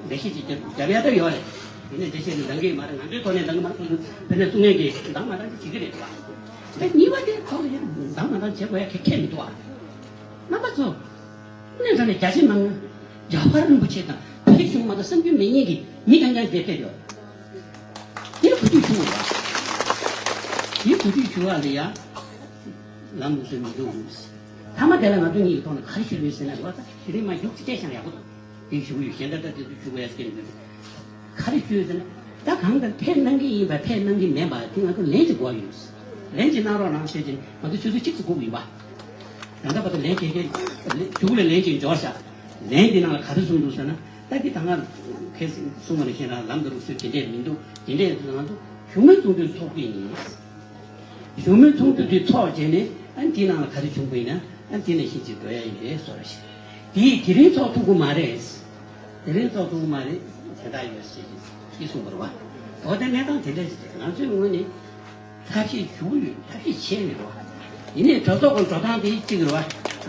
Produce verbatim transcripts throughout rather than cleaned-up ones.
འགྲེལ་བཤད་ཅིག་རྒྱབ་རྒྱབ་ཡ་ད་ཡོད་རེད། དེ་ནས་འགྲེལ་བཤད་ནི་འདང་གི་མ་རེད། ང་ཚོའི་ཐོག་ནས་འདང་གི་མ་རེད། ཁོང་ཚོ་དེ་ནས་གསུང་མཁན་གྱིས་འདང་མ་འདང་ཅིག་བྱེད་ཀྱི་རེད་པ། ད་གཉིས་པ་དེ་ཐོག་ལ་ཡང་འདང་མ་འདང་བྱེད་དགོས་ཡ་ག་གེ་མི་འདུག་ཨ། རྣམ་པ་ཚོ། དངོས་གནས་དྲང་གནས་རྒྱ་ཆེ་མང་ན་རྒྱལ་བ་རིན་པོ་ཆེ་དང་བོད་གཞུང་མ་གཏོགས་བསམ་རྒྱུ་མེད་མཁན་གྱི་མི་རྐྱང་རྐྱང་དེ་བསྡད་ཡོད། དེ་གོ་ཐོས་བྱུང་བ། དེ་གོ་ཐོས་བྱུང་བ་ལ་ཡ། ལམ་དུ་སོན་མི་འདུག་ཐ་མ་དེ་ལ་ང་ཚོ་གཉིས་ཀྱི་ཐོག་ནས་ག་རེ་ཞུ་ཡོད་ཟེར་ན། རེད་བ། ད་དེ་རིང་མ་རྒྱུགས་ཅིག་སྤྲད་ཤང་ཡག་པོ་འདུག་དེ་ཞུ་གི་ཡོད། གཞན་ད་ལྟ་དེ་ཚོ་ཞུ་དགོས་ཡ་སྐད་མི་འདུག་ག་རེ་ཞུ་ཡོད་ཟེར་ན། ད་གང་ལྟར་ཕེབས་གནང་གི་ཡིན་པ་ཕེབས་གནང་གི་མེད་པ་དེ་ང་ཚོ་ལན་ཅིག་དགོས་ཡོད། ལན་ཅིག་གནང་རོགས་གནང་ཞེས་བྱས་ནས་ང་ཚོ་ཆུ་ཚོད་གཅིག་ཙམ་སྒུག་གི་ཡིན་པ། ད་ལྟ་བར་དུ་ལན་ཅིག་གཞུག་ལ་ལན་ཅིག་འབྱོར་ཤག་ལན་འདི་ནང་ལ་ག་རེ་གསུངས་འདུག་ཟེར་ན། ད་འདི་ད་སྔ་ཁས་གསུངས་པ་ནང་བཞིན་རང་ལམ་དུ་ལུགས་སྲོལ་དེ་འདྲས་མི་འདུག་དེ་འདྲས་ང་ཚོ་བཞུགས་མོལ་ཚོགས་འདུ་ཚོགས་ཀྱི་ཡིན། བཞུགས་མོལ་ཚོགས་འདུ་དེ་ཚོགས་བྱས་ནས་ཨ་འདི་ནང་ལ་ག་རེ་བྱུང་པ་ཡིན་ན་ཨ་འདི་ནང་བཞིན་ཅིག་འགྲོ་ཡ་ཡིན་པས་སོ་ར་ཞིག་དེ་དེ་རིང་ཚོགས་ཐུབ་ཀྱི་མ་རེད། དེ་རིང་ཚོགས་ཐུབ་ཀྱི་མ་རེད། དེ་འདྲ་ཡོད་ཟེར་གྱི་གསུངས་པ་རེད་བ། འོ་དེ་གནས་སྟངས་དེ་འདྲ་ཞིག་རེད། ང་ཚོའི་ངོས་ནས་ཐབས་ཤེས་ཞུ་གི་ཡོད། ཐབས་ཤེས་བྱས་ནས་རེད་བ། ཡིན་ནའི་གྲོས་ཚོགས་ཀྱི་འགྲོ་སྟངས་དེ་གཅིག་རེད་བ།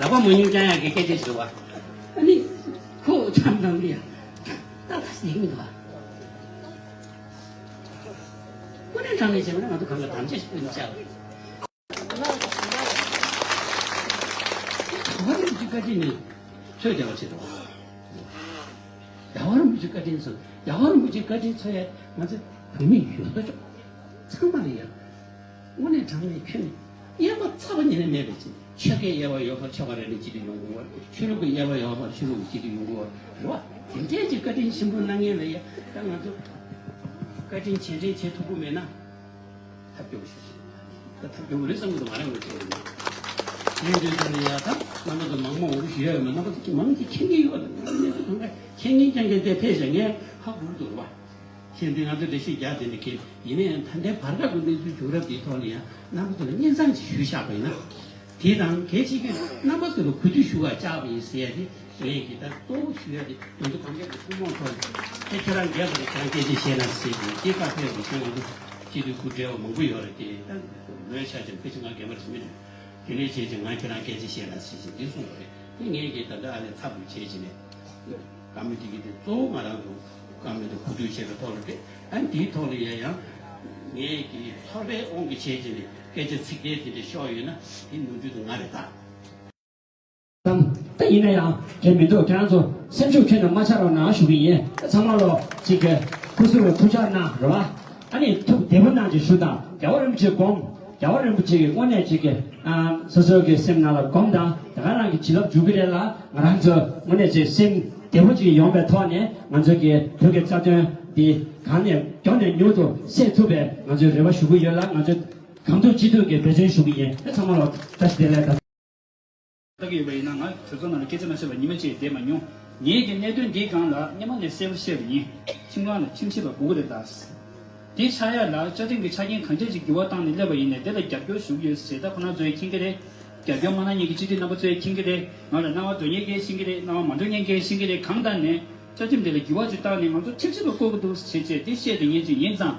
ལག་པ་མ་ཉུང་རྐྱང་ཡག་གི་སྐད་ཆ་ཞིག་རེད་བ། ཨ་ནི་ཁོ་ཚང་ཚང་གི་ཡ་ཏག་ཏག་ཟེར་གྱི་མི་འདུག་བ། དངོས་གནས་དྲང་གནས་བྱས་པ་ན་ང་ཚོ་གང་ལ་དམ་བཅའ་ཞིག་ཕུལ་ན་བྱ་བ། རྒྱལ་བ་རིན་པོ་ཆེའི་བཀའ་དྲིན་ནི་ཆོས་རྒྱལ་བ་ཆེ་དང་། རྒྱལ་བ་རིན་པོ་ཆེའི་བཀའ་དྲིན་ཚོ། རྒྱལ་བ་རིན་པོ་ཆེའི་བཀའ་དྲིན་ཚོ་ཡ་ང་ཚོ་བོད་མི་ཡོད་དོ་ཅོག་ཚང་མ་ལ་ཡ། དངོས་གནས་དྲང་གནས་ཁྱོན་ནས་དབྱེ་བ་ཚ་བ་ཉེ་ནས་མེད་པའི་ཆེད། ཆོལ་ཁའི་དབྱེ་བ་ཡོད་པར་ཆོལ་ཁ་རེ་ནས་གཅིག་ཏུ་ཡོང་དགོས་པ། ཆོས་ལུགས་ཀྱི་དབྱེ་བ་ཡོད་པར་ཆོས་ལུགས་ཀྱི་གཅིག་ཏུ་ཡོང་དགོས་པ་རེད་བ། དེ་འདྲའི་ཅིག་བཀའ་དྲིན་ཆེན་པོ་གནང་མཁན་ལ་ཡ་ད་ང་ཚོ་བཀའ་དྲིན་རྗེས་དྲན་བྱེད་ཐུབ་ཀྱི་མེད་ན། ཐབས་སྐྱོ་པོ་ཞིག་རེད། ད་ཐབས་སྐྱོ་པོ་རེད་བསམ་གྱི་འདུག་ང་རང་ངོས་ནས་བྱས་ཡིན། ཡིན་དུས་ཙམ་ནས་ཡ་ད་རྣམ་པ་ཚོ་མང་མང་འོ་ཞུ་ཡ་ཡོད་མ། རྣམ་པ་ཚོ་མང་གི་མཁྱེན་གྱི་ཡོད། རྣམ་པ་ཚོ་གང་ག་མཁྱེན་མཁན་རྐྱང་རྐྱང་དེ་ཕེབས་ཤག་ངས་ཧ་གོ་གི་འདུག་རེད་བ། མཁྱེན་དུས་ང་ཚོ་འགྲེལ་བཤད་རྒྱག་དེ་འདྲ་མཁྱེན། ཡིན་ནའི་ད་ལྟའི་བར་སྐབས་ཀྱི་གནས་ཚུལ་བྱུང་རབས་དེའི་ཐོག་ནས་ཡང་རྣམ་པ་ཚོ་ལ་སྙན་སེང་ཞིག་ཞུས་བཞག་པ་ཡིན་ན། དེ་དང་གལ་ཆེ་གེ་རྣམ་པ་ཚོ་ལ་གུས་འདུད་ཞུ་བར་བཅར་བ་ཡིན་ཟེར་ཡ་དེ། ངས་ཀྱི་ད་གཙོ་བོ་ཞུ་ཡ་དེ་ང་ཚོ་གང་ག་གི་ཐུན་མོང་ཐོག་ནས་ཨེ་ཁྱེད་རང་རྒན་པ་རེད། ཁྱེད་རང་སྐད་ཆ་བཤད་ན་ཟེར་གྱི་སྐྱེས་པ་ཕེབས་པ་ཞིག་ང་ཚོ་སྤྱི་འཐུས་སྐུ་བགྲེས་པ་མང་པོ་ཡོད་རེད། དེ་ད་ལོས་ཆ་ཅན་ཕལ་ཆེར་ང་རྒན་པ་རེད་མི་འདུག་དེ་ནས་བྱས་ཀྱི་ང་ཁྱེད་རང་སྐད་ཆ་བཤད་ན་ཟེར་གྱི་འདི་གསུངས་པ་རེད། དེ་ངས་ཀྱི་ད་ལྟ་ཨ་ལས་ཚབ་ཏུ་བྱས་ཀྱི་ནས་བཀའ་མོལ་དེ་གི་དེ་གཙོ་བོ་ང་རང་ཚོ་བཀའ་མོལ་དུ་གོ་བསྡུར་བྱས་པའི་ཐོག་ལ་རེད། ཨ་འདིའི་ཐོག་ལ་ཡ་ཡང་ངས་ཀྱི་ཚོར་བའི་དབང་གིས་བྱས་ཀྱི་ནས་སྐད་ཆ་ཚིག་འགྲེལ་དེ་འདྲ་ཤོར་ཡོད་ན་དེ་ནོར་འཁྲུལ་དེ་ང་རེད་ད། དང་། ད་ཡིན་ན་ཡང་དེ་མི་འདུག་ཁྱེད་རང་ཚོ་སེམས་ཤུགས་ཁྱོན་ནས་མ་ཆག་རོགས་གནང་ཞུ་གི་ཡིན། ཚང་མ་ལོ་གཅིག་གི་སྐུ་གཟུགས་ལ་ཐུགས་ཅག་གནང་རེད་བ། ཨ་ནི་ཐུགས་བདེ་པོ་གནང་ཅིག་ཞུ་དང་། རྒྱལ་བ་རིན་པོ་ཆེ་དགོངས། རྒྱལ་བ་རིན་པོ་ཆེ་གི་དངོས་གནས་གཅིག་གི་ཨ་སོ་སོ་གི་སེམས་ནང་ལ་སྒོམ་དང་། དེ་ག་རང་གི་བྱིན་རླབས་འཇུག་གི་རེད་ལ། ང་རང་ཚོ་དངོས་གནས་ཅིག་སེམས་བདེ་པོ་ཅིག་ཡོང་པའི་ཐོག་ནས་ང་ཚོ་གི་བོད་ཀྱི་རྩ་དོན་འདི་གང་ནས་མགྱོགས་ནས་མྱུར་དུ་སེལ་ཐུབ་པའི་ང་ཚོས་རེ་བ་ཞུ་གི་ཡོད་ལ། ང་ཚོས་གང་ཐུབ་ཅི་ཐུབ་ཀྱིས་འབད་བརྩོན་ཞུ་གི་ཡིན། ཚང་མ་ལ་བཀྲ་ཤིས་བདེ་ལེགས་དང་། ལྟ་གི་ཡོད་པ་ཡིན་ན། ང་གྲོས་ཚོགས་ནང་ལ་སྐད་ཆ་མ་བཤད་པར་ཉི་མ་གཅིག་བསྡད་མ་མྱོང་། ངེད་ཀྱི་གནད་དོན་འདིའི་སྒང་ལ་སྔོན་མ་ནས་གསལ་པོ་བཤད་པ་ཡིན། ཁྲིམས་ཁང་ལ་ཁྲིམས་ཞིབ་པ་དགོས་ཀྱི་རེད་ད། དེ་ཆགས་ཡ་ལ་བཅའ་ཁྲིམས་ཀྱི་ཆ་རྐྱེན་གང་ཅི་ཞིག་འགྱུར་བ་བཏང་ནས་སླེབས་པ་ཡིན་ནའི་དེ་ལ་རྒྱབ་སྐྱོར་ཞུ་གི་ཡོད་ཟེར། ད་ཁོ་རང་ཚོས་མཁྱེན་གྱི་རེད། རྒྱབ་སྐྱོར་མ་གནང་མཁན་གྱི་སྤྱི་འཐུས་རྣམ་པ་ཚོས་མཁྱེན་གྱི་རེད། ང་ལ་སྣང་བ་དོན་གཉེར་མཁན་ཤེས་ཀྱི་རེད། སྣང་བ་མ་དོན་གཉེར་མཁན་ཤེས་ཀྱི་རེད། གང་ལྟར་ནས་བཅའ་ཁྲིམས་དེ་ལ་འགྱུར་བ་ཅིག་བཏང་ནས་ང་ཚོ་ཁྲིམས་ཞིབ་པ་བསྐོ་གི་འདུག་ཟེར་བྱས་དེ་བཤད་དེ་ཉན་གྱི་ཡིན་ཙང་།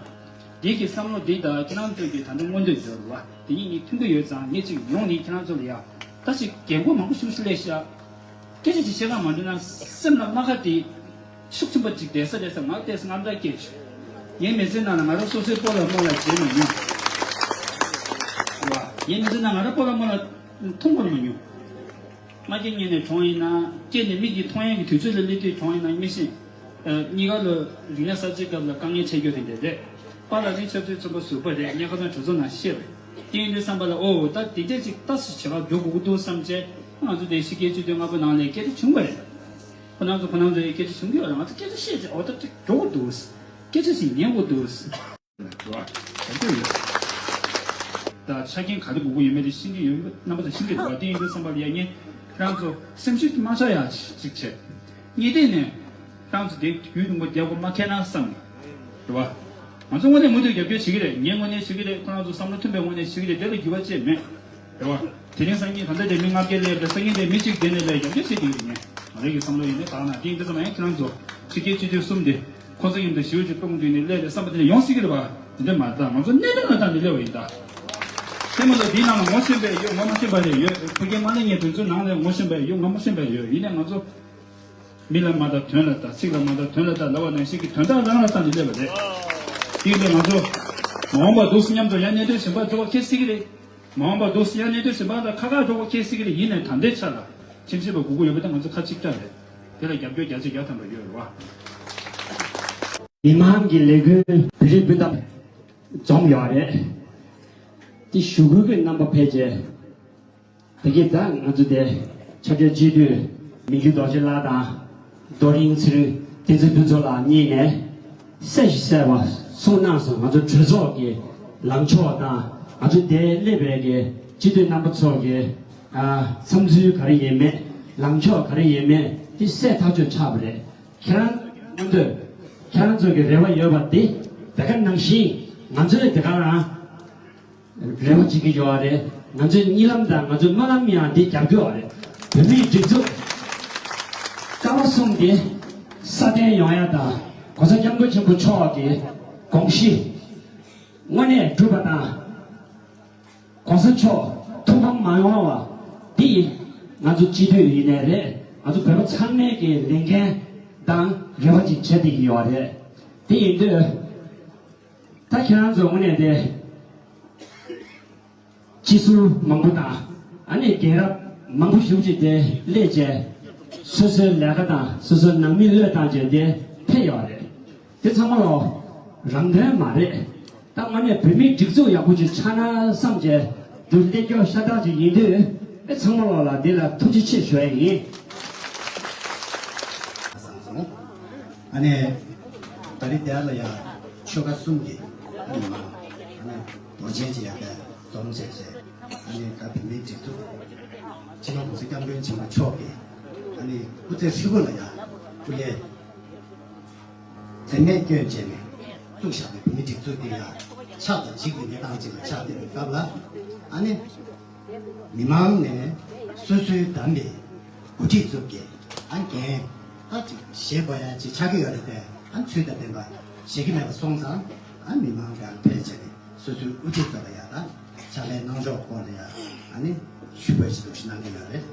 འདི་གི་བསམ་བློ་འདི་དང་ཁྱེད་རང་ཚོ་གི་ད་ལྟ་མངོན་འདོད་འདོད་རུ་བ་འདི་གཉིས་གཉིས་མཐུན་གྱི་ཡོད་ཙང་། ངས་ཅིག་ཡོང་ནས་ཁྱེད་རང་ཚོ་ལ་ཡ་ད་ཞིག་རྒན་གོག་མང་པོ་ཤུགས་ཤུགས་སླེབས་ཤག་སྐད་ཆ་ཅིག་བཤད་ག་མ་འགྲོ་ན་སེམས་ལ་རྨ་ཁ་དེ་ཤུགས་ཆེན་པོ་ཅིག་བསྡད་ས་རེད་ཟེར་ང་བལྟས་ས་ང་འདྲ་སྐད་ཆ། ངའི་མི་ཚེ་ནང་ལ་ང་རང་སོ་སོའི་སྤོ་ལགས་རྨོ་ལགས་བྱེད་མ་མྱོང་། རེད་བ། ངའི་མི་ཚེ་ནང་ང་རང་སྤོ་ལགས་རྨོ་ལགས་མཐོང་བར་མ་མྱོང་། མ་སྐྱེས་ངན་ནས་གྲོངས་ཡིན་ན། སྐྱེས་ནས་མིག་གིས་མཐོང་ཡག་གི་དུས་ཚོད་ལ་སླེབས་དུས་གྲོངས་ཡིན་ན་མི་ཤེས། ཨ། གཉིས་ཀ་ལ་རིག་གནས་གསར་བརྗེའི་སྐབས་ལ་དཀའ་ངལ་འཕྲད་རྒྱུ་དེ་འདྲ་རེད། པཱ་ལགས་ནི་ཆབ་སྲིད་བཙོན་པ་ཟུར་པ་རེད། ངས་ཁ་སང་གྲོས་ཚོགས་ནང་བཤད་པ་རེད། དེ་ཡིན་དུས་བསམ་པ་ལ་ཨོ་ད་དེ་འདྲས་ཅིག་ལྟ་ཞིབ་བྱེད་ག་འགྲོ་དགོས་ཀྱི་འདུག་བསམ་བྱས། ང་ཚོ་དེ་ཕྱི་རྒྱལ་སྤྱི་འཐུས་ལྔ་པོ་ནང་ལ་སྐད་ཆ་བྱུང་བ་རེད། ཁོ་རང་ཚོ་ཁོ་རང་ཚོའི་སྐད་ཆ་བྱུང་གི་ཡོད་རེད། ང་ཚོ་སྐད་ཆ་བཤད་བྱས་ཨོ་ད་ཅིག་འགྲོ་དགོས་འདུག་སྐད་ཆ་ཞིག་ཉན་དགོས་འདུག་ལ་འགྲོ་བ་ག་ཚོད་ཡོད། ད་ཆ་རྐྱེན་ག་རེ་དགོས་ཀྱི་ཡོད་མེད་དེ་ཤེས་ཀྱི་ཡོད། རྣམ་པ་ཚོ་ཤེས་ཀྱི་འདུག་བ། དེ་ཡིན་དུས་བསམ་པ་ལ་ཡ་ངས་ཁྱེད་རང་ཚོ་སེམས་ཤུགས་མ་ཆག་ཡ་ཅིག་བྱས། གཉིས་ཐད་ནས་ཁྱེད་རང་ཚོ་དེ་རྒྱུན་རིང་པོ་རྒྱབ་དགོས་མ་ཁེལ་ན་བསམ་གི་རེད་བ། ང་ཚོ་དངོས་གནས་མུ་མཐུད་རྒྱབ་སྐྱོར་བྱེད་ཀྱི་རེད། ངའི་ངོས་ནས་བྱེད་ཀྱི་རེད། ཁོ་རང་ཚོ་བསམ་བློ་མཐུན་པའི་ངོས་ནས་བྱེད་ཀྱི་རེད། དེ་ལ་འགྱུར་བ་ཅིག་མེད། རེད་བ། དེ་རིང་སང་ཉིན་ད་ལྟ་དེ་མི་ལྔ་བརྒྱ་སླེབས་རེད། སང་ཉིན་དེ་མི་གཅིག་དེ་ནས་སླེབས་རྒྱབ་སྐྱོར་བྱེད་ཀྱི་ཡོད་རེད། ངས་ང་རང་གི་བསམ་བློ་ཡིན་ནའི་ད་ན་དེ་ཡིན་དུས་ཙམ་ཡང་ཁྱེད་རང་ཚོ་ཕྱི་རྒྱལ་སྤྱི་འཐུས་གསུམ་དེ་ཁོང་ཚོ་མཉམ་དུ་ཞི་བ་ཅིག་གཏོང་དུས་ནས་སླེབས་རེད་བསམ་པ་དེ་འདྲ་ཡོང་སྲིད་ཀྱི་རེད་བ། དེ་འདྲ་མ་རེད། ད་ང་ཚོ་གནད་དོན་ལ་ལྟ་ནས་སླེབས་པ་ཡིན་ད། ཐེངས་མ་ལ་དེའི་ནང་ལ་ངོ་ཤེས་པ་ཡོད། ངོ་མ་ཤེས་པ་རེ་ཡོད། ཕ་གིའི་དམག་ལས་ངན་དེ་ཚོའི་ནང་ལ་ངོ་ཤེས་པ་ཡོད། ངོ་མ་ཤེས་པ་ཡོད། ཡིན་ནའི་ང་ཚོ་ མི་ལ་མ་ལྟ་དོན་ལ་ལྟ། ཚིག་ལ་མ་ལྟ་དོན་ལ་ལྟ་ལབ་པ་ནང་བཞིན་གྱི་དོན་དག་རང་ལ་བལྟས་ནས་སླེབས་པ་རེད། དེ་ཡིན་དུས་ང་ཚོ་མ་འོངས་པ་འདུག་སེ་མཉམ་དུ་ཡང་གནད་དོན་གཞན་པ་འགྲོ་བ་ཁྱེད་སྲིད་ཀྱི་རེད། མ་འོངས་པ་འདུག་སེ་ཡང་གནད་དོན་གཞན་པ་ལ་ཁ་ཁ་འགྲོ་བ་ཁྱེད་སྲིད་ཀྱི་རེད། ཡིན་ནའི་ད་ལྟའི་ཆ་ལ་ཁྱིམ་མཚེས་པ་དགུ་དགུ་ཡོད་པ་དེ་ང་ཚོ་ཁ་གཅིག་གྲགས་རེད། དེ་ལ་རྒྱབ་སྐྱོར་བརྒྱ་ཆ་བརྒྱ་ཐམ་པ་ཡོད་རེད་བ། མི་མང་གི་ལས་འགུལ་བོད་རིགས་སྤུན་ཟླ་འཛོམས་ཡོད་རེད། དེ་ཞུ་སྐུལ་གྱི་རྣམ་པ་ཕལ་ཆེར། དེ་གས་ད་ང་ཚོ་དེ་ཕྱག་སྦྲེལ་སྤྱི་འཐུས་མི་འགྱུར་རྡོ་རྗེ་ལགས་དང་རྡོ་རིང་ཚེ་རིང་བསྟན་འཛིན་ཕུན་ཚོགས་ལགས་གཉིས་ནས་གསལ་ཞིང་གསལ་བ་གསུངས་གནང་སོང་། ང་ཚོ་གྲོས་ཚོགས་ཀྱི་ལངས་ཕྱོགས་དང་ང་ཚོ་དེ་སླེབས་པའི་གི་སྤྱི་འཐུས་རྣམ་པ་ཚོ་གི་ཨ་བསམ་ཚུལ་ག་རེ་ཡིན་མེད་ལངས་ཕྱོགས་ག་རེ་ཡིན་མེད་དེ་གསལ་ཐག་ཆོད་ཆགས་པ་རེད། ཁྱེད་རང་མངོན་འདོད་ཁྱེད་རང་ཚོ་གི་རེ་བ་ཡོད་པ་དེ་དེ་ག་ནང་བཞིན་ང་ཚོས་དེ་ག་རང་། རེ་བ་བྱེད་ཀྱི་ཡོད་རེད། ང་ཚོའི་གཉིད་ལམ་དང་ང་ཚོའི་སྨོན་ལམ་ཡང་འདི་རྒྱབ་ཀྱི་ཡོད་རེད། བོད་མིའི་སྒྲིག་འཛུགས་རྩ་བ་གསུམ་འདི་སྲ་བརྟན་ཡོང་ཡ་དང་༸གོང་ས་༸སྐྱབས་མགོན་ཆེན་པོ་མཆོག་གི་དགོངས་གཞི་དངོས་གནས་འགྲུབ་པ་དང་༸གོང་ས་མཆོག་ཐུགས་ཕམ་མ་ཡོང་བ་འདི་ང་ཚོ་སྤྱི་འཐུས་ཡིན་ནའི་རེད། ང་ཚོ་བོད་པ་ཚང་མའི་གི་ལས་འགན་དང་རེ་བ་ཅིག་བྱེད་བསྡད་ཀྱི་ཡོད་རེད། དེ་ཡིན་དུས། ད་ཁྱེད་རང་ཚོ་དངོས་གནས་དེ་སྤྱི་ཟུར་མང་པོ་དང་ཨ་ནི་རྒན་རབས་མང་པོ་ཞིག་ཅིག་དེ་སླེབས་བྱས་སོ་སོའི་ལས་ཀ་དང་སོ་སོའི་ནང་མི་བློས་བཏང་བྱས་དེ་ཕེབས་ཡོད་རེད། དེ་ཚང་མ་ལོ་རང་དོན་མ་རེད། ད་དངོས་གནས་བོད་མིའི་སྒྲིག་འཛུགས་ཡག་པོ་ཅིག་ཆགས་ན་བསམ་བྱས་འདུག་སླེབས་སྐྱོ་ཤ་སྟག་ཅིག་ཡིན་དུས་ཨེ་ཚང་མ་ལོ་ལ་འདི་ལ་ཐུགས་རྗེ་ཆེ་ཞུ་ཡ་ཡིན། ཨ་ནི། ད་རེས་དེ་ལ་ཡ་ཆོལ་ཁ་གསུམ་གྱི་ཨ་ནི་མ་ཨ་ནི་རྡོ་རྗེ་ཅི་ཡ་ག་འཛོམས་བྱས་བྱས་ཨ་ནི་ད་བོད་མིའི་སྒྲིག་འཛུགས་སྤྱི་ནོར་༸གོང་ས་༸སྐྱབས་མགོན་ཆེན་པོ་མཆོག་གི་ཨ་ནི་སྐུ་ཚེ་ཧྲིལ་པོ་ལ་ཡ་སྐུ་ལས་འཛེམས་མེད་སྐྱོན་བྱས་ནས་བཙུགས་བཞག་པའི་བོད་མིའི་སྒྲིག་འཛུགས་དེ་ཡ་ཕྱག་དང་འཇིག་པའི་གནས་སྟངས་ཅིག་ལ་ཆགས་བསྡད་པའི་སྐབས་ལ་ཨ་ནི། མི་མང་ནས་སོ་སོའི་བདམས་པའི་འགོ་ཁྲིད་ཚོ་གིས་ཨ་འགན་ཨ་ཅིག་བཞེས་དགོས་ཡ་ཅིག་ཆགས་ཀྱི་ཡོད་རེད་དེ། ཨ་ཚུལ་དང་ལྡན་པ་བཞེས་ཀྱི་མེད་པ་སོང་ཙང་ཨ་མི་མང་གང་ཕལ་ཆེར་ནས་སོ་སོའི་དབུ་ཁྲིད་ཚོ་ལ་ཡ་ད་ཕྱག་ལས་གནང་ཕྱོགས་སྐོར་ལ་ཡ་ཨ་ནི་ཞུ་དགོས་ཞེས་འདུག་ཞུ་གནང་གི་ཡོད་རེད།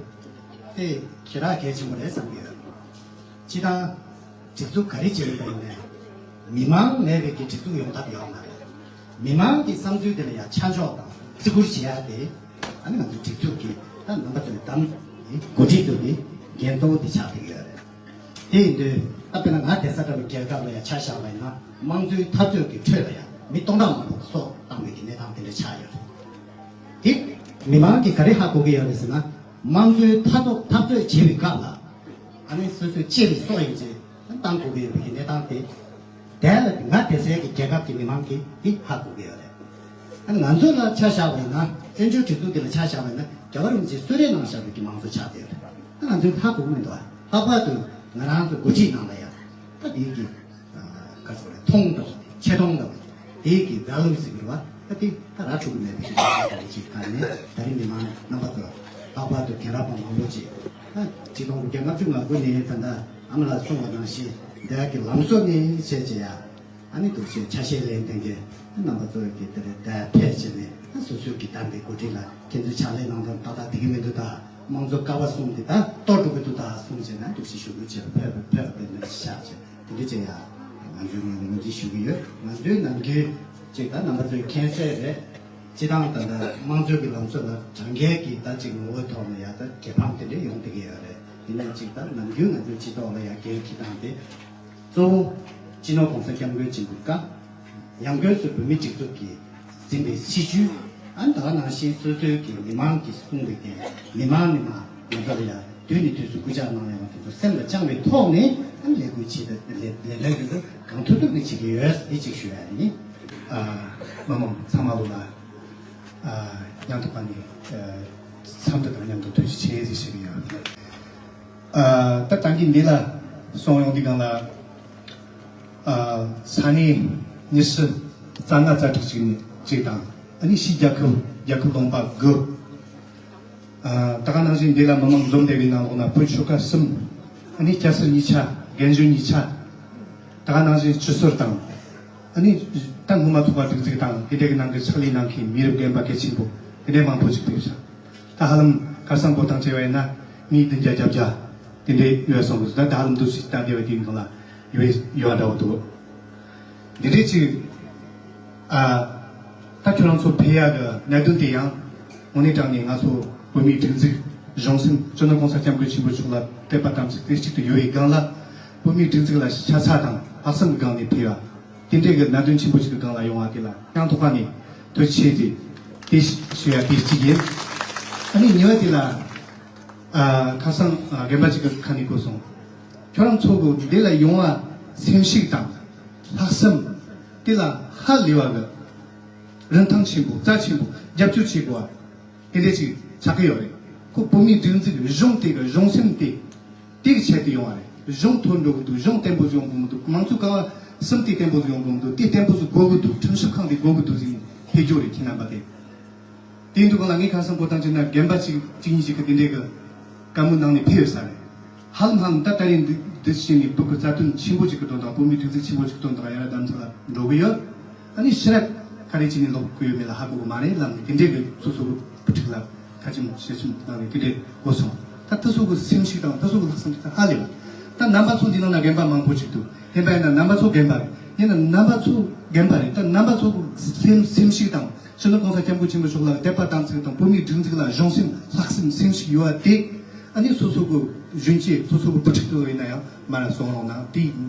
དེ་ཞེ་དྲག་གལ་ཆེན་པོ་རེད་བསམ་གྱི་ཡོད། སྤྱི་བཏང་སྒྲིག་འཛུགས་ག་རེ་བྱེད་པ་ཡིན་ནའི་མི་མང་མེད་པའི་གི་སྒྲིག་འཛུགས་ཡོང་ཐབས་ཡོད་མ་རེད། མི་མང་གི་བསམ་ཚུལ་དེ་ལ་ཡང་ཆ་འཇོག་དང་བརྩི་བཀུར་བྱེད་ཡ་དེ་ཨ་ནི་ང་ཚོའི་སྒྲིག་འཛུགས་ཀྱི་ད་རྣམ་པ་ཚོའི་གདམ་འགོ་ཁྲིད་ཚོ་གི་འགན་གཙོ་བོ་དེ་ཆགས་བསྡད་ཀྱི་ཡོད་རེད། དེ་ཡིན་དུས་ད་དཔེར་ན་ང་བསྡད་ས་འདྲ་བའི་རྒྱལ་ཁབ་ལ་ཡང་ཆ་བཞག་པ་ཡིན་ན་དམངས་གཙོའི་འཐབ་རྩོད་ཀྱི་ཁྲོད་ལ་ཡང་མི་སྟོང་ཕྲག་མང་པོ་སྲོག་བཏང་བའི་གི་གནས་སྟངས་དེ་འདྲ་ཆགས་ཡོད་རེད། དེ་མི་མང་གིས་ག་རེ་ཧ་གོ་གི་ཡོད་རེད་ཟེར་ན་དམངས་གཙོའི་འཐབ་རྩོད་འཐབ་རྩོད་བྱེད་པའི་སྐབས་ལ། ཨ་ནི་སོ་སོའི་གཅེས་པའི་སྲོག་ཡིན་ཚེ་བཏང་དགོས་ཀྱི་ཡོད་པའི་གནས་སྟངས་དེ། དེ་ལ་ང་བསྡད་སའི་གི་རྒྱལ་ཁབ་ཀྱི་མི་མང་གིས་འདི་ཧ་གོ་གི་ཡོད་རེད། ཨ་ནི་ང་ཚོ་ལ་ཆ་བཞག་པ་ཡིན་ན་བཙན་བྱོལ་སྒྲིག་འཛུགས་འདི་ལ་ཆ་བཞག་པ་ཡིན་ན་རྒྱལ་བ་རིན་པོ་ཆེས་གསོལ་རས་གནང་བཞག་པའི་གི་མང་གཙོ་ཆགས་བསྡད་ཡོད་རེད། ཨ་ང་ཚོས་ཧ་གོ་གི་མི་འདུག་ཨ་ལྷག་པར་དུ་ང་རང་ཚོ་འགོ་ཁྲིད་ནང་ལ་ཡང་ད་འདི་གི་ག་ཚོད་རེད་མཐོང་དང་ཆེ་མཐོང་དང་དེའི་གི་value ཟེར་གི་རེད་བ། ད་དེ་ད་ར་འཕྲོད་གི་མེད་པའི་གི་ལས་ཀ་ཅིག་ག་ནས་ད་རིང་མི་མང་རྣམ་པ་ཚོ་ལྷག་པར་དུ་རྒན་རབས་པ་མང་པོ་ཅིག་ད་ཆིག་སྟོང་དགུ་བརྒྱ་ལྔ་བཅུ་ང་དགུ་ནས་ད་ལྟ་ཨ་མ་ལགས་གསུངས་པ་ནང་བཞིན་འདི་གི་ལམ་སྲོལ་ནས་བྱས་བྱས་ཡ་ཨ་ནི་འདུག་བྱས་ཆ་ཤས་ལེན་མཁན་གྱི་རྣམ་པ་ཚོ་གི་དེ་རེད་ད་ཕེབས་བྱས་ནས་ད་སོ་སོའི་གི་བདམས་པའི་འགོ་ཁྲིད་ལ་ཁྱེད་ཚོས་ཕྱག་ལས་གནང་སྟངས་ཏག་ཏག་བསྡད་ཀྱི་མི་འདུག་ད་དམངས་གཙོ་ཀ་བ་གསུམ་དེ་ད་གཏོར་འགྲོ་གི་འདུག་ད་གསུངས་བྱས་ན་འདུག་བྱས་ཞུ་སྐུལ་བྱས་ཕེབས་ཕེབས་པ་དེ་འདྲ་ཆགས་བྱས། དེ་འདྲ་ཅིག་ཡང་ང་ཚོས་ངོས་ངོས་འཛིན་ཞུ་གི་ཡོད། ང་ཚོའི་ནམ་རྒྱུན་ཅིག་ད་རྣམ་པ་ཚོས་མཁྱེན་གསལ་རེད། སྤྱི་བཏང་ད་ལྟ་དམངས་གཙོའི་གི་ལམ་སྲོལ་ལ་དྲང་གནས་ཀྱི་ད་ཅིག་ངོ་བོའི་ཐོག་ནས་ཡང་ད་གྱེས་ཕམ་དེ་འདྲ་ཡོང་བསྡད་ཀྱི་ཡོད་རེད། ཡིན་ནའི་ཅིག་ད་ནམ་རྒྱུན་ང་ཚོའི་སྤྱི་ཚོགས་ལ་ཡང་འགན་འཁྱེར་སྟངས་དེ་གཙོ་བོ་སྤྱི་ནོར་གོང་ས་སྐྱབས་མགོན་ཆེན་པོའི་བཀའ། ཡང་སྒོས་སུ་བོད་མིའི་སྒྲིག་འཛུགས་ཀྱིས་འཛིན་པའི་སྲིད་བྱུས། ཨ་ནི་ད་ག་ནང་བཞིན་སོ་སོའི་གི་མི་མང་གིས་གསུངས་པའི་གི་མི་མང་ནས་མར་ང་ཚོ་ལ་ཡང་དུས་ནས་དུས་སུ་སྐུལ་ལྕག་གནང་ཡོང་བ་དེ་ཚོ་སེམས་ལ་བཅངས་པའི་ཐོག་ནས་ཨ་ནི་ལས་འགུལ་བྱེད་པའི་ལས་ལས་དོན་དེ་ཚོ་གང་ཐུབ་ཐུབ་ནས་བྱེད་ཀྱི་ཡོད་འདི་གཅིག་ཞུ་ཡ་ཡིན། ཨ་མི་མང་ཚང་མ་ལོ་ལ་ཨ་མཉམ་དུ་ཕན་ནས་ཨ་འཚམས་འདྲི་དང་མཉམ་དུ་ཐུགས་རྗེ་ཆེ་ཟེར་ཞུ་གི་ཡོད། ཨ་ད་ད་གིན་འདི་ལ་གསུངས་ཡོང་དུས་སྒང་ལ་ཨ་ས་གནས་ཉི་ཤུ་རྩ་ལྔ་རྩ་དྲུག་ཅིག་ནས་གཅིག་དང་ཨ་ནི་ཕྱིའི་རྒྱལ་ཁབ་རྒྱལ་ཁབ་ལུང་པ་དགུ། ཨ་ད་ག་ནང་བཞིན་འདི་ལ་མི་མང་འཛོམས་བསྡད་པའི་ནང་ལོགས་ན་བོད་ཆོལ་ཁ་གསུམ། ཨ་ནི་སྐྱ་སེར་གཉིས་ཆ་རྒན་གཞོན་གཉིས་ཆ། ད་ག་ནང་བཞིན་སྤྱི་ཟུར་དང་། ཨ་ནི་ད་སྔོན་མ་ཚོགས་པ་སྒྲིག་འཛུགས་དང་དེ་འདྲའི་ནང་གི་ཕྱག་ལས་གནང་མཁན་མི་རབས་རྒན་པ་གལ་ཆེན་པོ་དེ་འདྲའི་མང་པོ་ཞིག་ཕེབས་ཤག་ད་ཧ་ལམ་ཁ་སང་བོ་དང་བྱས་པ་ཡིན་ན་མི་བདུན་བརྒྱ་བརྒྱད་བརྒྱ། དེ་འདྲའི་ཡོད་སོང་གི། ད་ད་ལམ་དུ་ཞིག་ད་འདི་བ་དེའི་སྒང་ལ་ཡོད་ཡོད་འདྲ་བོ་འདུག། འདི་འདྲའི་ཅིག་ཨ། ད་ཁྱོད་རང་ཚོ་ཕེབས་ཡག་གི་གནད་དོན་དེ་ཡང་དངོས་གནས་དྲང་གནས་ང་ཚོ་བོད་མིའི་སྒྲིག་འཛུགས་གཞུང་སེམས་སྤྱི་ནོར་༸གོང་ས་༸སྐྱབས་མགོན་ཆེན་པོ་མཆོག་ལ་དད་པ་དམ་ཚིག་རྩེ་གཅིག་ཏུ་ཡོད་པའི་སྒང་ལ། བོད་མིའི་སྒྲིག་འཛུགས་ལ་ཤ་ཚ་དང་ལྷག་བསམ་གྱི་སྒང་ནས་ཕེབས་ཡ། དེ་འདྲའི་གི་གནད་དོན་ཆེན་པོ་ཞིག་གི་སྒང་ལ་ཡོང་བ་དེ་ལ་སྙིང་ཐག་པ་ནས་ཐུགས་རྗེ་ཆེ་ཞེས་དེ་ཞུ་ཡ་དེ་གཅིག་ཡིན། ཨ་ནི་གཉིས་པ་དེ་ལ། ཨ། ཁ་སང་ཨ། རྒན་པ་གཅིག་གི་ཁ་ནས་གོ་སོང་། ཁྱོད་རང་ཚོ་གི་འདི་ལ་ཡོང་བ་སེམས་ཤུགས་དང་ལྷག་བསམ་དེ་ལ་ཧ་ལས་པ་གི་རིན་ཐང་ཆེན་པོ་རྩ་ཆེན་པོ་རྒྱབ་སྐྱོར་བྱེད་དགོས་པ་དེ་འདྲ་ཅིག་ཆགས་ཀྱི་ཡོད་རེད། ཁོ་བོད་མིའི་སྒྲིག་འཛུགས་གཞུང་དེ་གི་གཞུང་སེམས་དེ་དེ་གི་ཆེད་དུ་ཡོང་བ་རེད། གཞུང་མཐོ་འགྲོ་གི་འདུག། གཞུང་བརྟན་པོ་ཟིག་ཡོང་དགོས་མི་འདུག། མང་ཚོགས་ག་བ་སེམས་དེ་བརྟན་པོ་ཟིག་ཡོང་དགོས་མི་འདུག། དེ་བརྟན་པོ་ཟིག་དགོས་གི་འདུག། ཁྲིམས་ཞིབ་ཁང་དེ་དགོས་གི་འདུག་ཟེར་ནས་ཕེབས་རྒྱུ་རེད། ཁྱེད་རྣམ་པ་དེ། དེ་འདུག་ག་ལ་ངས་ཁ་སང་བོ་ཐང་ཅིག་ན་རྒན་པ་གཅིག་གཅིག་གཉིས་ཤིག་གི་དེ་འདྲའི་གི་བཀའ་མོལ་གནང་ནས་ཕེབས་ཡོད་ས་རེད། ཧ་ལམ་ཧ་ལམ་ད་ད་རེས་འདི་འདི་བྱས་ནས་བོད་ཀྱི་རྩ་དོན་ཆེན་པོ་ཅིག་གི་དོན་དང་བོད་མིའི་སྒྲིག་འཛུགས་ཆེན་པོ་ཅིག་གི་དོན་དང་ཡ་ར་དམ་ཚིག་ལ་འགྲོ་གི་ཡོད། ཨ་ནི་ཕྱི་རབས་ག་རེ་བྱས་ནས་ལོག་གི་ཡོད་མེད་ལ་ཧ་གོ་གི་མ་རེད་ལབ་ནས། དེ་འདྲའི་གི་སོ་སོ་གི་བུ་ཕྲུག་ལ་ཁ་ཆེམས་བཤད་ཆེམས་གནང་ནས་དེ་འདྲའི་གོ་སོང་། ད་ད་སོ་གི་སེམས་ཤུགས་དང་ད་སོ་གི་ལྷག་བསམ་ཅིག་ད་ཧ་ལས་པ། ད་རྣམ་པ་ཚོ་འདི་ནང་ན་རྒན་པ་མང་པོ་ཅིག་འདུག། ཡིན་པ་ཡིན་ན་རྣམ་པ་ཚོ་རྒན་པ་རེད། ཡིན་ན་རྣམ་པ་ཚོ་རྒན་པ་རེད། ད་རྣམ་པ་ཚོ་གི་སེམས་སེམས་ཤུགས་དང་། སྤྱི་ནོར་༸གོང་ས་༸སྐྱབས་མགོན་ཆེན་པོ་མཆོག་ལ་དད་པ་དམ་ཚིག་དང་བོད་མིའི་སྒྲིག་འཛུགས་ལ་གཞུང་སེམས་ལྷག་བསམ་སེམས་ཤུགས་ཡོད་པ་དེ། ཨ་ནི་སོ་སོ་གི་གཞོན་སྐྱེས་སོ་སོ་གི་བུ་ཕྲུག་ཏུ་ཡིན་ན་ཡང་མར་གསུང་རོགས་གནང་། དེ་